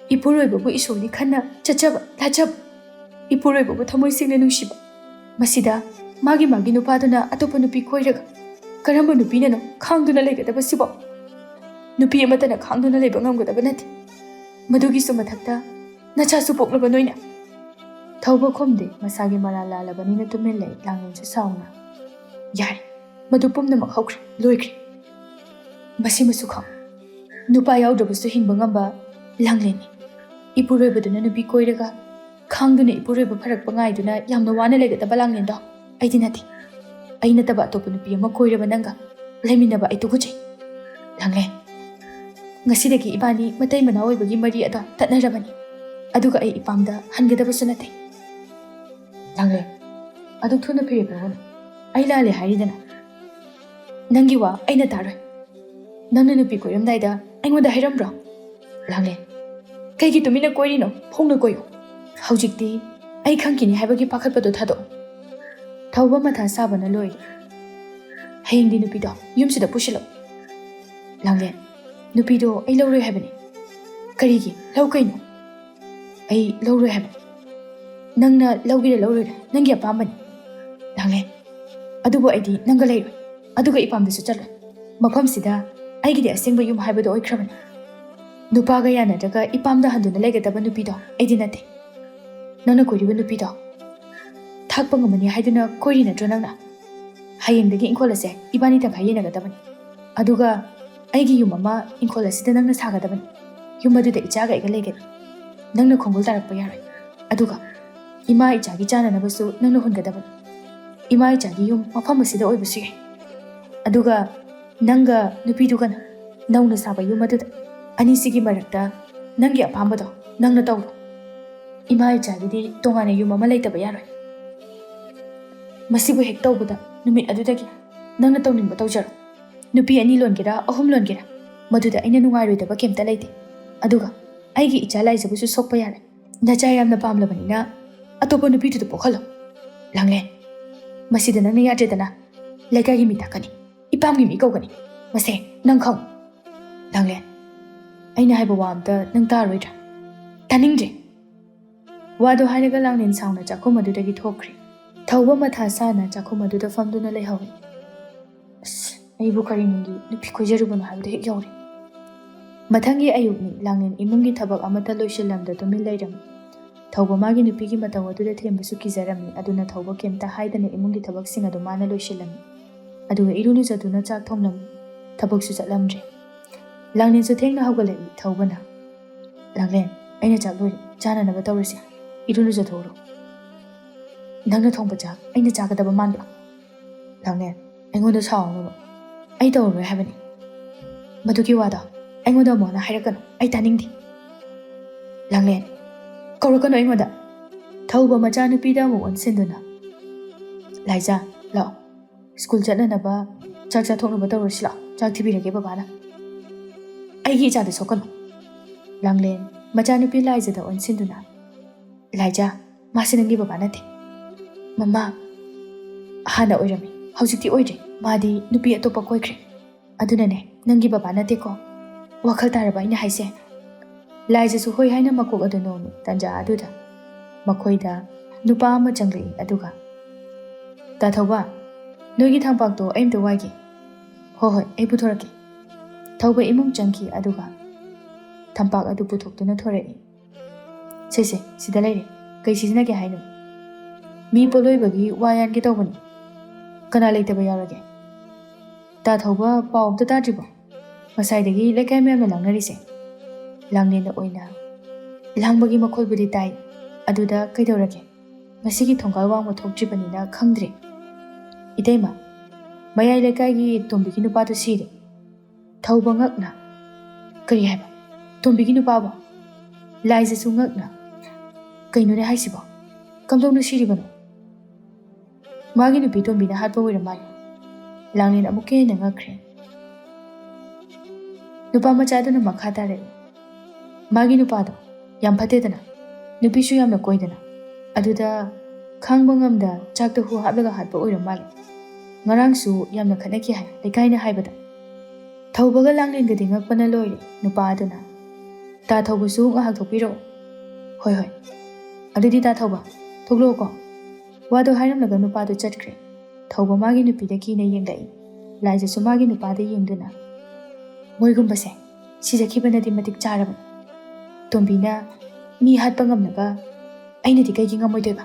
ꯏꯄꯨꯔꯣꯏꯕꯕꯨ ꯏꯁꯣꯔꯅꯤ ꯈꯟꯅ ꯆꯠꯆꯕ, ꯂꯥꯠꯆꯕ, ꯏꯄꯨꯔꯣꯏꯕꯕꯨ ꯊꯃꯣꯏ ꯁꯦꯡꯅ ꯅꯨꯡꯁꯤꯕ, ꯃꯁꯤꯗ ꯃꯥꯒꯤ ꯃꯥꯒꯤ ꯅꯨꯄꯥꯗꯨꯅ ꯑꯇꯣꯞꯄ ꯅꯨꯄꯤ ꯀꯣꯏꯔꯒ ꯀꯔꯝꯕ ꯅꯨꯄꯤꯅꯅꯣ ꯈꯥꯡꯗꯨꯅ ꯂꯩꯒꯗꯕꯁꯤꯕꯣ? ꯅꯨꯄꯤ ꯑꯃꯠꯇꯅ ꯈꯥꯡꯗꯨꯅ ꯂꯩꯕ ꯉꯝꯒꯗꯕ ꯅꯠꯇꯦ꯫ ꯃꯗꯨꯒꯤꯁꯨ ꯃꯊꯛꯇ ꯅꯆꯥꯁꯨ ꯄꯣꯛꯂꯕ ꯅꯣꯏꯅ꯫ ꯊꯧꯕ ꯈꯨꯝꯗꯦ, ꯃꯁꯥꯒꯤ ꯃꯔꯥꯜ ꯂꯥꯜꯂꯕꯅꯤꯅ ꯇꯨꯃꯤꯟ ꯂꯩ꯫ ꯂꯥꯡꯂꯦꯟꯁꯨ ꯁꯥꯎꯅ, ꯌꯥꯔꯦ, ꯃꯗꯨ ꯄꯨꯝꯅꯃꯛ ꯍꯧꯈ꯭ꯔꯦ, ꯂꯣꯏꯈ꯭ꯔꯦ꯫ ꯃꯁꯤꯃꯁꯨ ꯈꯪ, ꯅꯨꯄꯥ ꯌꯥꯎꯗ꯭ꯔꯕꯁꯨ ꯍꯤꯡꯕ ꯉꯝꯕ ꯂꯥꯡꯂꯦꯟꯅꯤ꯫ ꯏꯄꯨꯔꯣꯏꯕꯗꯨꯅ ꯅꯨꯄꯤ ꯀꯣꯏꯔꯒ ꯈꯥꯡꯗꯨꯅ ꯏꯄꯨꯔꯣꯏꯕ ꯐꯔꯛꯄ ꯉꯥꯏꯗꯨꯅ ꯌꯥꯝꯅ ꯋꯥꯅ ꯂꯩꯒꯗꯕ ꯂꯥꯡꯂꯦꯟꯗꯣ ꯑꯩꯗꯤ ꯅꯠꯇꯦ꯫ ꯑꯩ ꯅꯠꯇꯕ ꯑꯇꯣꯞꯄ ꯅꯨꯄꯤ ꯑꯃ ꯀꯣꯏꯔꯕ ꯅꯪꯒ ꯂꯩꯃꯤꯟꯅꯕ ꯑꯩ ꯇꯨꯀꯠꯆꯩ꯫ ꯂꯥꯡꯂꯦꯟ, ꯉꯁꯤꯗꯒꯤ ꯏꯕꯥꯅꯤ ꯃꯇꯩ ꯃꯅꯥꯎ ꯑꯣꯏꯕꯒꯤ ꯃꯔꯤ ꯑꯗꯣ ꯇꯠꯅꯔꯕꯅꯤ꯫ ꯑꯗꯨꯒ ꯑꯩ ꯏꯄꯥꯝꯗ ꯍꯟꯒꯗꯕꯁꯨ ꯅꯠꯇꯦ꯫ ꯂꯥꯡꯂꯦꯟ, ꯑꯗꯨꯛ ꯊꯨꯅ ꯐꯤꯔꯦꯞ ꯂꯧꯒꯅꯨ꯫ ꯑꯩ ꯂꯥꯜꯂꯦ ꯍꯥꯏꯔꯤꯗꯅ꯫ ꯅꯪꯒꯤ ꯋꯥ ꯑꯩꯅ ꯇꯥꯔꯣꯏ꯫ ꯅꯪꯅ ꯅꯨꯄꯤ ꯀꯣꯏꯔꯝꯗꯥꯏꯗ ꯑꯩꯉꯣꯟꯗ ꯍꯥꯏꯔꯝꯕ꯭ꯔꯣ? ꯂꯥꯡꯂꯦꯟ, ꯀꯩꯒꯤ ꯇꯨꯃꯤꯟꯅ ꯀꯣꯏꯔꯤꯅꯣ? ꯐꯣꯡꯅ ꯀꯣꯏꯌꯨ꯫ ꯍꯧꯖꯤꯛꯇꯤ ꯑꯩ ꯈꯪꯈꯤꯅꯤ ꯍꯥꯏꯕꯒꯤ ꯄꯥꯈꯠꯄꯗꯣ ꯊꯥꯗꯣꯛꯎ꯫ ꯊꯧꯕ ꯃꯊꯥ ꯁꯥꯕꯅ ꯂꯣꯏꯔꯦ꯫ ꯍꯌꯦꯡꯗꯤ ꯅꯨꯄꯤꯗꯣ ꯌꯨꯝꯁꯤꯗ ꯄꯨꯁꯤꯜꯂꯛꯎ꯫ ꯂꯥꯡꯂꯦꯟ, ꯅꯨꯄꯤꯗꯣ ꯑꯩ ꯂꯧꯔꯣꯏ ꯍꯥꯏꯕꯅꯤ꯫ ꯀꯔꯤꯒꯤ? ꯂꯧ ꯀꯩꯅꯣ? ꯑꯩ ꯂꯧꯔꯣꯏ ꯍꯥꯏꯕ꯫ ꯅꯪꯅ ꯂꯧꯒꯦꯔꯥ ꯂꯧꯔꯣꯏꯔꯥ ꯅꯪꯒꯤ ꯑꯄꯥꯝꯕꯅꯤ꯫ ꯂꯥꯡꯂꯦꯟ, ꯑꯗꯨꯕꯨ ꯑꯩꯗꯤ ꯅꯪꯒ ꯂꯩꯔꯣꯏ꯫ ꯑꯗꯨꯒ ꯏꯄꯥꯝꯗꯁꯨ ꯆꯠꯂꯣꯏ꯫ ꯃꯐꯝꯁꯤꯗ ꯑꯩꯒꯤꯗꯤ ꯑꯁꯦꯡꯕ ꯌꯨꯝ ꯍꯥꯏꯕꯗꯣ ꯑꯣꯏꯈ꯭ꯔꯕꯅꯤ꯫ ꯅꯨꯄꯥꯒ ꯌꯥꯅꯗ꯭ꯔꯒ ꯏꯄꯥꯝꯗ ꯍꯟꯗꯨꯅ ꯂꯩꯒꯗꯕ ꯅꯨꯄꯤꯗꯣ ꯑꯩꯗꯤ ꯅꯠꯇꯦ꯫ ꯅꯪꯅ ꯀꯣꯏꯔꯤꯕ ꯅꯨꯄꯤꯗꯣ ꯊꯥꯛꯄ ꯉꯝꯃꯅꯤ ꯍꯥꯏꯗꯨꯅ ꯀꯣꯏꯔꯤ ꯅꯠꯇ꯭ꯔꯣ ꯅꯪꯅ? ꯍꯌꯦꯡꯗꯒꯤ ꯏꯪꯈꯣꯜ ꯑꯁꯦ ꯏꯕꯥꯅꯤ ꯇꯪꯈꯥꯏ ꯌꯦꯟꯅꯒꯗꯕꯅꯤ꯫ ꯑꯗꯨꯒ ꯑꯩꯒꯤ ꯌꯨꯝ ꯑꯃ ꯏꯪꯈꯣꯜ ꯑꯁꯤꯗ ꯅꯪꯅ ꯁꯥꯒꯗꯕꯅꯤ꯫ ꯌꯨꯝ ꯑꯗꯨꯗ ꯏꯆꯥꯒ ꯑꯩꯒ ꯂꯩꯒꯅꯤ꯫ ꯅꯪꯅ ꯈꯣꯡꯒꯨꯜ ꯇꯥꯔꯛꯄ ꯌꯥꯔꯣꯏ꯫ ꯑꯗꯨꯒ ꯏꯃꯥ ꯏꯆꯥꯒꯤ ꯆꯥꯅꯅꯕꯁꯨ ꯅꯪꯅ ꯍꯨꯟꯒꯗꯕꯅꯤ꯫ ꯏꯃꯥ ꯏꯆꯥꯒꯤ ꯌꯨꯝ ꯃꯐꯝ ꯑꯁꯤꯗ ꯑꯣꯏꯕꯁꯨ ꯌꯥꯏ꯫ ꯑꯗꯨꯒ ꯅꯪꯒ ꯅꯨꯄꯤꯗꯨꯒꯅ ꯅꯧꯅ ꯁꯥꯕ ꯌꯨꯝ ꯑꯗꯨꯗ, ꯑꯅꯤꯁꯤꯒꯤ ꯃꯔꯛꯇ ꯅꯪꯒꯤ ꯑꯄꯥꯝꯕꯗꯣ ꯅꯪꯅ ꯇꯧꯔꯣ꯫ ꯏꯃꯥ ꯏꯆꯥꯒꯤꯗꯤ ꯇꯣꯉꯥꯟꯅ ꯌꯨꯝ ꯑꯃ ꯂꯩꯇꯕ ꯌꯥꯔꯣꯏ꯫ ꯃꯁꯤꯕꯨ ꯍꯦꯛ ꯇꯧꯕꯗ ꯅꯨꯃꯤꯠ ꯑꯗꯨꯗꯒꯤ ꯅꯪꯅ ꯇꯧꯅꯤꯡꯕ ꯇꯧꯖꯔꯣ꯫ ꯅꯨꯄꯤ ꯑꯅꯤ ꯂꯣꯟꯒꯦꯔꯥ, ꯑꯍꯨꯝ ꯂꯣꯟꯒꯦꯔꯥ, ꯃꯗꯨꯗ ꯑꯩꯅ ꯅꯨꯡꯉꯥꯏꯔꯣꯏꯗꯕ ꯀꯩꯝꯇ ꯂꯩꯇꯦ꯫ ꯑꯗꯨꯒ ꯑꯩꯒꯤ ꯏꯆꯥ ꯂꯥꯏꯖꯕꯁꯨ ꯁꯣꯛꯄ ꯌꯥꯔꯦ꯫ ꯅꯆꯥ ꯌꯥꯝꯅ ꯄꯥꯝꯂꯕꯅꯤꯅ ꯑꯇꯣꯞꯄ ꯅꯨꯄꯤꯗꯨꯗ ꯄꯣꯛꯍꯜꯂꯣ꯫ ꯂꯥꯡꯂꯦꯟ, ꯃꯁꯤꯗ ꯅꯪꯅ ꯌꯥꯗ꯭ꯔꯦꯗꯅ꯫ ꯂꯩꯀꯥꯏꯒꯤ ꯃꯤ ꯇꯥꯛꯀꯅꯤ, ꯏꯄꯥꯝꯒꯤ ꯃꯤ ꯀꯧꯒꯅꯤ꯫ ꯃꯁꯦ ꯅꯪ ꯈꯪꯉꯨ꯫ ꯂꯥꯡꯂꯦꯟ, ꯑꯩꯅ ꯍꯥꯏꯕ ꯋꯥ ꯑꯝꯇ ꯅꯪ ꯇꯥꯔꯣꯏꯗ꯭ꯔꯥ? ꯇꯥꯅꯤꯡꯗ꯭ꯔꯦ꯫ ꯋꯥꯗꯣ ꯍꯥꯏꯔꯒ ꯂꯥꯡꯂꯦꯟ ꯁꯥꯎꯅ ꯆꯥꯛꯈꯨꯝ ꯑꯗꯨꯗꯒꯤ ꯊꯣꯛꯈ꯭ꯔꯦ꯫ ꯊꯧꯕ ꯃꯊꯥ ꯁꯥꯅ ꯆꯥꯛꯈꯨꯝ ꯑꯗꯨꯗ ꯐꯝꯗꯨꯅ ꯂꯩꯍꯧꯔꯦ꯫ ꯑꯁ, ꯑꯩꯕꯨ ꯀꯔꯤ ꯅꯨꯡꯒꯤ ꯅꯨꯄꯤ ꯀꯣꯏꯖꯔꯨꯕꯅꯣ ꯍꯥꯏꯕꯗ ꯍꯦꯛ ꯌꯧꯔꯦ꯫ ꯃꯊꯪꯒꯤ ꯑꯌꯨꯛꯅꯤ꯫ ꯂꯥꯡꯂꯦꯟ ꯏꯃꯨꯡꯒꯤ ꯊꯕꯛ ꯑꯃꯠꯇ ꯂꯣꯏꯁꯤꯜꯂꯝꯗ ꯇꯨꯃꯤꯟ ꯂꯩꯔꯝꯃꯤ꯫ ꯊꯧꯕ ꯃꯥꯒꯤ ꯅꯨꯄꯤꯒꯤ ꯃꯇꯧ ꯑꯗꯨꯗ ꯊꯦꯝꯕꯁꯨ ꯀꯤꯖꯔꯝꯃꯤ꯫ ꯑꯗꯨꯅ ꯊꯧꯕ ꯀꯩꯝꯇ ꯍꯥꯏꯗꯅ ꯏꯃꯨꯡꯒꯤ ꯊꯕꯛꯁꯤꯡ ꯑꯗꯨ ꯃꯥꯅ ꯂꯣꯏꯁꯤꯜꯂꯝꯃꯤ꯫ ꯑꯗꯨꯒ ꯏꯔꯨ ꯂꯨꯖꯗꯨꯅ ꯆꯥꯛ ꯊꯣꯡꯂꯝꯃꯤ꯫ ꯊꯕꯛꯁꯨ ꯆꯠꯂꯝꯗ꯭ꯔꯦ꯫ ꯂꯥꯡꯂꯦꯟꯁꯨ ꯊꯦꯡꯅ ꯍꯧꯒꯠꯂꯛꯏ꯫ ꯊꯧꯕꯅ, "ꯂꯥꯡꯂꯦꯟ, ꯑꯩꯅ ꯆꯥꯛ ꯂꯣꯏꯔꯦ, ꯆꯥꯅꯅꯕ ꯇꯧꯔꯁꯤ꯫ ꯏꯔꯨ ꯂꯨꯖꯊꯣꯛꯎꯔꯣ꯫ ꯅꯪꯅ ꯊꯣꯡꯕ ꯆꯥꯛ ꯑꯩꯅ ꯆꯥꯒꯗꯕ ꯃꯥꯟꯕ꯭ꯔꯥ?" ꯂꯥꯡꯂꯦꯟ, ꯑꯩꯉꯣꯟꯗ ꯁꯥꯎꯅꯕ꯫ ꯑꯩ ꯇꯧꯔꯔꯣꯏ ꯍꯥꯏꯕꯅꯤ꯫ ꯃꯗꯨꯒꯤ ꯋꯥꯗꯣ ꯑꯩꯉꯣꯟꯗ ꯑꯃꯨꯛ ꯍꯟꯅ ꯍꯥꯏꯔꯛꯀꯅꯨ, ꯑꯩ ꯇꯥꯅꯤꯡꯗꯦ꯫ ꯂꯥꯡꯂꯦꯟ, ꯀꯧꯔꯛꯀꯅꯨ ꯑꯩꯉꯣꯟꯗ꯫ ꯊꯧꯕ ꯃꯆꯥꯅꯨꯄꯤꯗ ꯑꯃꯨꯛ ꯑꯣꯟꯁꯤꯟꯗꯨꯅ, "ꯂꯥꯏꯖꯥ, ꯂꯥꯛꯑꯣ, ꯁ꯭ꯀꯨꯜ ꯆꯠꯅꯅꯕ ꯆꯥꯛ ꯆꯥꯊꯣꯛꯅꯕ ꯇꯧꯔꯁꯤ ꯂꯥꯛꯑꯣ, ꯆꯥꯛ ꯊꯤꯕꯤꯔꯒꯦ ꯕꯕꯥꯅ꯫ ꯑꯩꯒꯤ ꯏꯆꯥꯗ ꯁꯣꯛꯀꯅꯨ꯫" ꯂꯥꯡꯂꯦꯟ ꯃꯆꯥꯅꯨꯄꯤ ꯂꯥꯏꯖꯥꯗ ꯑꯣꯟꯁꯤꯟꯗꯨꯅ, "ꯂꯥꯏꯖꯥ, ꯃꯥꯁꯦ ꯅꯪꯒꯤ ꯕꯕꯥ ꯅꯠꯇꯦ꯫ ꯃꯃꯥ ꯍꯥꯟꯅ ꯑꯣꯏꯔꯝꯃꯤ, ꯍꯧꯖꯤꯛꯇꯤ ꯑꯣꯏꯗ꯭ꯔꯦ꯫ ꯃꯥꯗꯤ ꯅꯨꯄꯤ ꯑꯇꯣꯞꯄ ꯀꯣꯏꯈ꯭ꯔꯦ꯫ ꯑꯗꯨꯅꯅꯦ, ꯅꯪꯒꯤ ꯕꯕꯥ ꯅꯠꯇꯦꯀꯣ꯫ ꯋꯥꯈꯜ ꯇꯥꯔꯕ ꯑꯩꯅ ꯍꯥꯏꯁꯦ?" ꯂꯥꯏꯖꯥꯁꯨ ꯍꯣꯏ ꯍꯥꯏꯅ ꯃꯀꯣꯛ ꯑꯗꯨ ꯅꯣꯝꯃꯤ꯫ ꯇꯟꯖꯥ ꯑꯗꯨꯗ ꯃꯈꯣꯏꯗ ꯅꯨꯄꯥ ꯑꯃ ꯆꯪꯂꯛꯏ꯫ ꯑꯗꯨꯒ, "ꯇꯥ ꯊꯧꯕ, ꯅꯣꯏꯒꯤ ꯊꯝꯄꯥꯛꯇꯣ ꯑꯩ ꯑꯝꯇ ꯋꯥꯏꯒꯦ꯫" "ꯍꯣꯏ, ꯍꯣꯏ, ꯑꯩ ꯄꯨꯊꯣꯔꯛꯀꯦ꯫" ꯊꯧꯕ ꯏꯃꯨꯡ ꯆꯪꯈꯤ꯫ ꯑꯗꯨꯒ ꯊꯝꯄꯥꯛ ꯑꯗꯨ ꯄꯨꯊꯣꯛꯇꯨꯅ ꯊꯣꯔꯛꯏ꯫ "ꯁꯦ, ꯁꯦ, ꯁꯤꯗ ꯂꯩꯔꯦ꯫ ꯀꯩ ꯁꯤꯖꯤꯟꯅꯒꯦ ꯍꯥꯏꯅꯣ?" "ꯃꯤ ꯄꯣꯠꯂꯣꯏꯕꯒꯤ ꯋꯥ ꯌꯥꯟꯒꯦ ꯇꯧꯕꯅꯤ꯫ ꯀꯅꯥ ꯂꯩꯇꯕ ꯌꯥꯎꯔꯒꯦ?" "ꯇꯥ ꯊꯧꯕ, ꯄꯥꯎ ꯑꯝꯇ ꯇꯥꯗ꯭ꯔꯤꯕꯣ? ꯉꯁꯥꯏꯗꯒꯤ ꯂꯩꯀꯥꯏ ꯃꯌꯥꯝꯅ ꯂꯥꯡꯅꯔꯤꯁꯦ?" ꯂꯥꯡꯂꯦꯟꯅ ꯑꯣꯏꯅ ꯂꯥꯡꯕꯒꯤ ꯃꯈꯣꯜꯕꯨꯗꯤ ꯇꯥꯏ꯫ "ꯑꯗꯨꯗ ꯀꯩꯗꯧꯔꯒꯦ? ꯉꯁꯤꯒꯤ ꯊꯣꯡꯒꯥꯜ ꯋꯥꯡꯃ ꯊꯣꯛꯇ꯭ꯔꯤꯕꯅꯤꯅ ꯈꯪꯗ꯭ꯔꯦ꯫" "ꯏꯇꯩꯃ, ꯃꯌꯥꯏ ꯂꯩꯀꯥꯏꯒꯤ ꯇꯣꯝꯕꯤꯒꯤ ꯅꯨꯄꯥꯗꯨ ꯁꯤꯔꯦ꯫" ꯊꯧꯕ ꯉꯛꯅ, "ꯀꯔꯤ ꯍꯥꯏꯕ? ꯇꯣꯝꯕꯤꯒꯤ ꯅꯨꯄꯥꯕꯣ?" ꯂꯥꯏꯖꯥꯁꯨ ꯉꯛꯅ, "ꯀꯩꯅꯣꯅꯦ ꯍꯥꯏꯁꯤꯕꯣ? ꯀꯝꯗꯧꯅ ꯁꯤꯔꯤꯕꯅꯣ?" "ꯃꯥꯒꯤ ꯅꯨꯄꯤ ꯇꯣꯝꯕꯤꯅ ꯍꯥꯠꯄ ꯑꯣꯏꯔ ꯃꯥꯜꯂꯦ꯫" ꯂꯥꯡꯂꯦꯟ ꯑꯃꯨꯛꯀ ꯍꯦꯟꯅ ꯉꯛꯈ꯭ꯔꯦ꯫ ꯅꯨꯄꯥ ꯃꯆꯥꯗꯨꯅ ꯃꯈꯥ ꯇꯥꯔꯛꯏ, "ꯃꯥꯒꯤ ꯅꯨꯄꯥꯗꯣ ꯌꯥꯝ ꯐꯠꯇꯦꯗꯅ, ꯅꯨꯄꯤꯁꯨ ꯌꯥꯝꯅ ꯀꯣꯏꯗꯅ, ꯑꯗꯨꯗ ꯈꯥꯡꯕ ꯉꯝꯗ ꯆꯥꯛꯇ ꯍꯨ ꯍꯥꯞꯂꯒ ꯍꯥꯠꯄ ꯑꯣꯏꯔ ꯃꯥꯜꯂꯦ꯫ ꯉꯔꯥꯡꯁꯨ ꯌꯥꯝꯅ ꯈꯠꯅꯈꯤ ꯍꯥꯏ ꯂꯩꯀꯥꯏꯅ ꯍꯥꯏꯕꯗ꯫" ꯊꯧꯕꯒ ꯂꯥꯡꯂꯦꯟꯒꯗꯤ ꯉꯛꯄꯅ ꯂꯣꯏꯔꯦ꯫ ꯅꯨꯄꯥ ꯑꯗꯨꯅ, "ꯇꯥ ꯊꯧꯕꯁꯨ ꯉꯥꯏꯍꯥꯛ ꯊꯣꯛꯄꯤꯔꯛꯑꯣ꯫" "ꯍꯣꯏ, ꯍꯣꯏ꯫ ꯑꯗꯨꯗꯤ ꯇꯥ ꯊꯧꯕ, ꯊꯣꯛꯂꯛꯑꯣꯀꯣ꯫" ꯋꯥꯗꯣ ꯍꯥꯏꯔꯝꯂꯒ ꯅꯨꯄꯥꯗꯣ ꯆꯠꯈ꯭ꯔꯦ꯫ ꯊꯧꯕ ꯃꯥꯒꯤ ꯅꯨꯄꯤꯗ ꯀꯤꯅ ꯌꯦꯡꯂꯛꯏ꯫ ꯂꯥꯏꯖꯥꯁꯨ ꯃꯥꯒꯤ ꯅꯨꯄꯥꯗ ꯌꯦꯡꯗꯨꯅ, "ꯃꯣꯏꯒꯨꯝꯕꯁꯦ ꯁꯤꯖꯈꯤꯕꯅꯗꯤ ꯃꯇꯤꯛ ꯆꯥꯔꯕꯅꯤ꯫ ꯇꯣꯝꯕꯤꯅ ꯃꯤ ꯍꯥꯠꯄ ꯉꯝꯂꯒ ꯑꯩꯅꯗꯤ ꯀꯩꯒꯤ ꯉꯝꯃꯣꯏꯗꯣꯏꯕ?"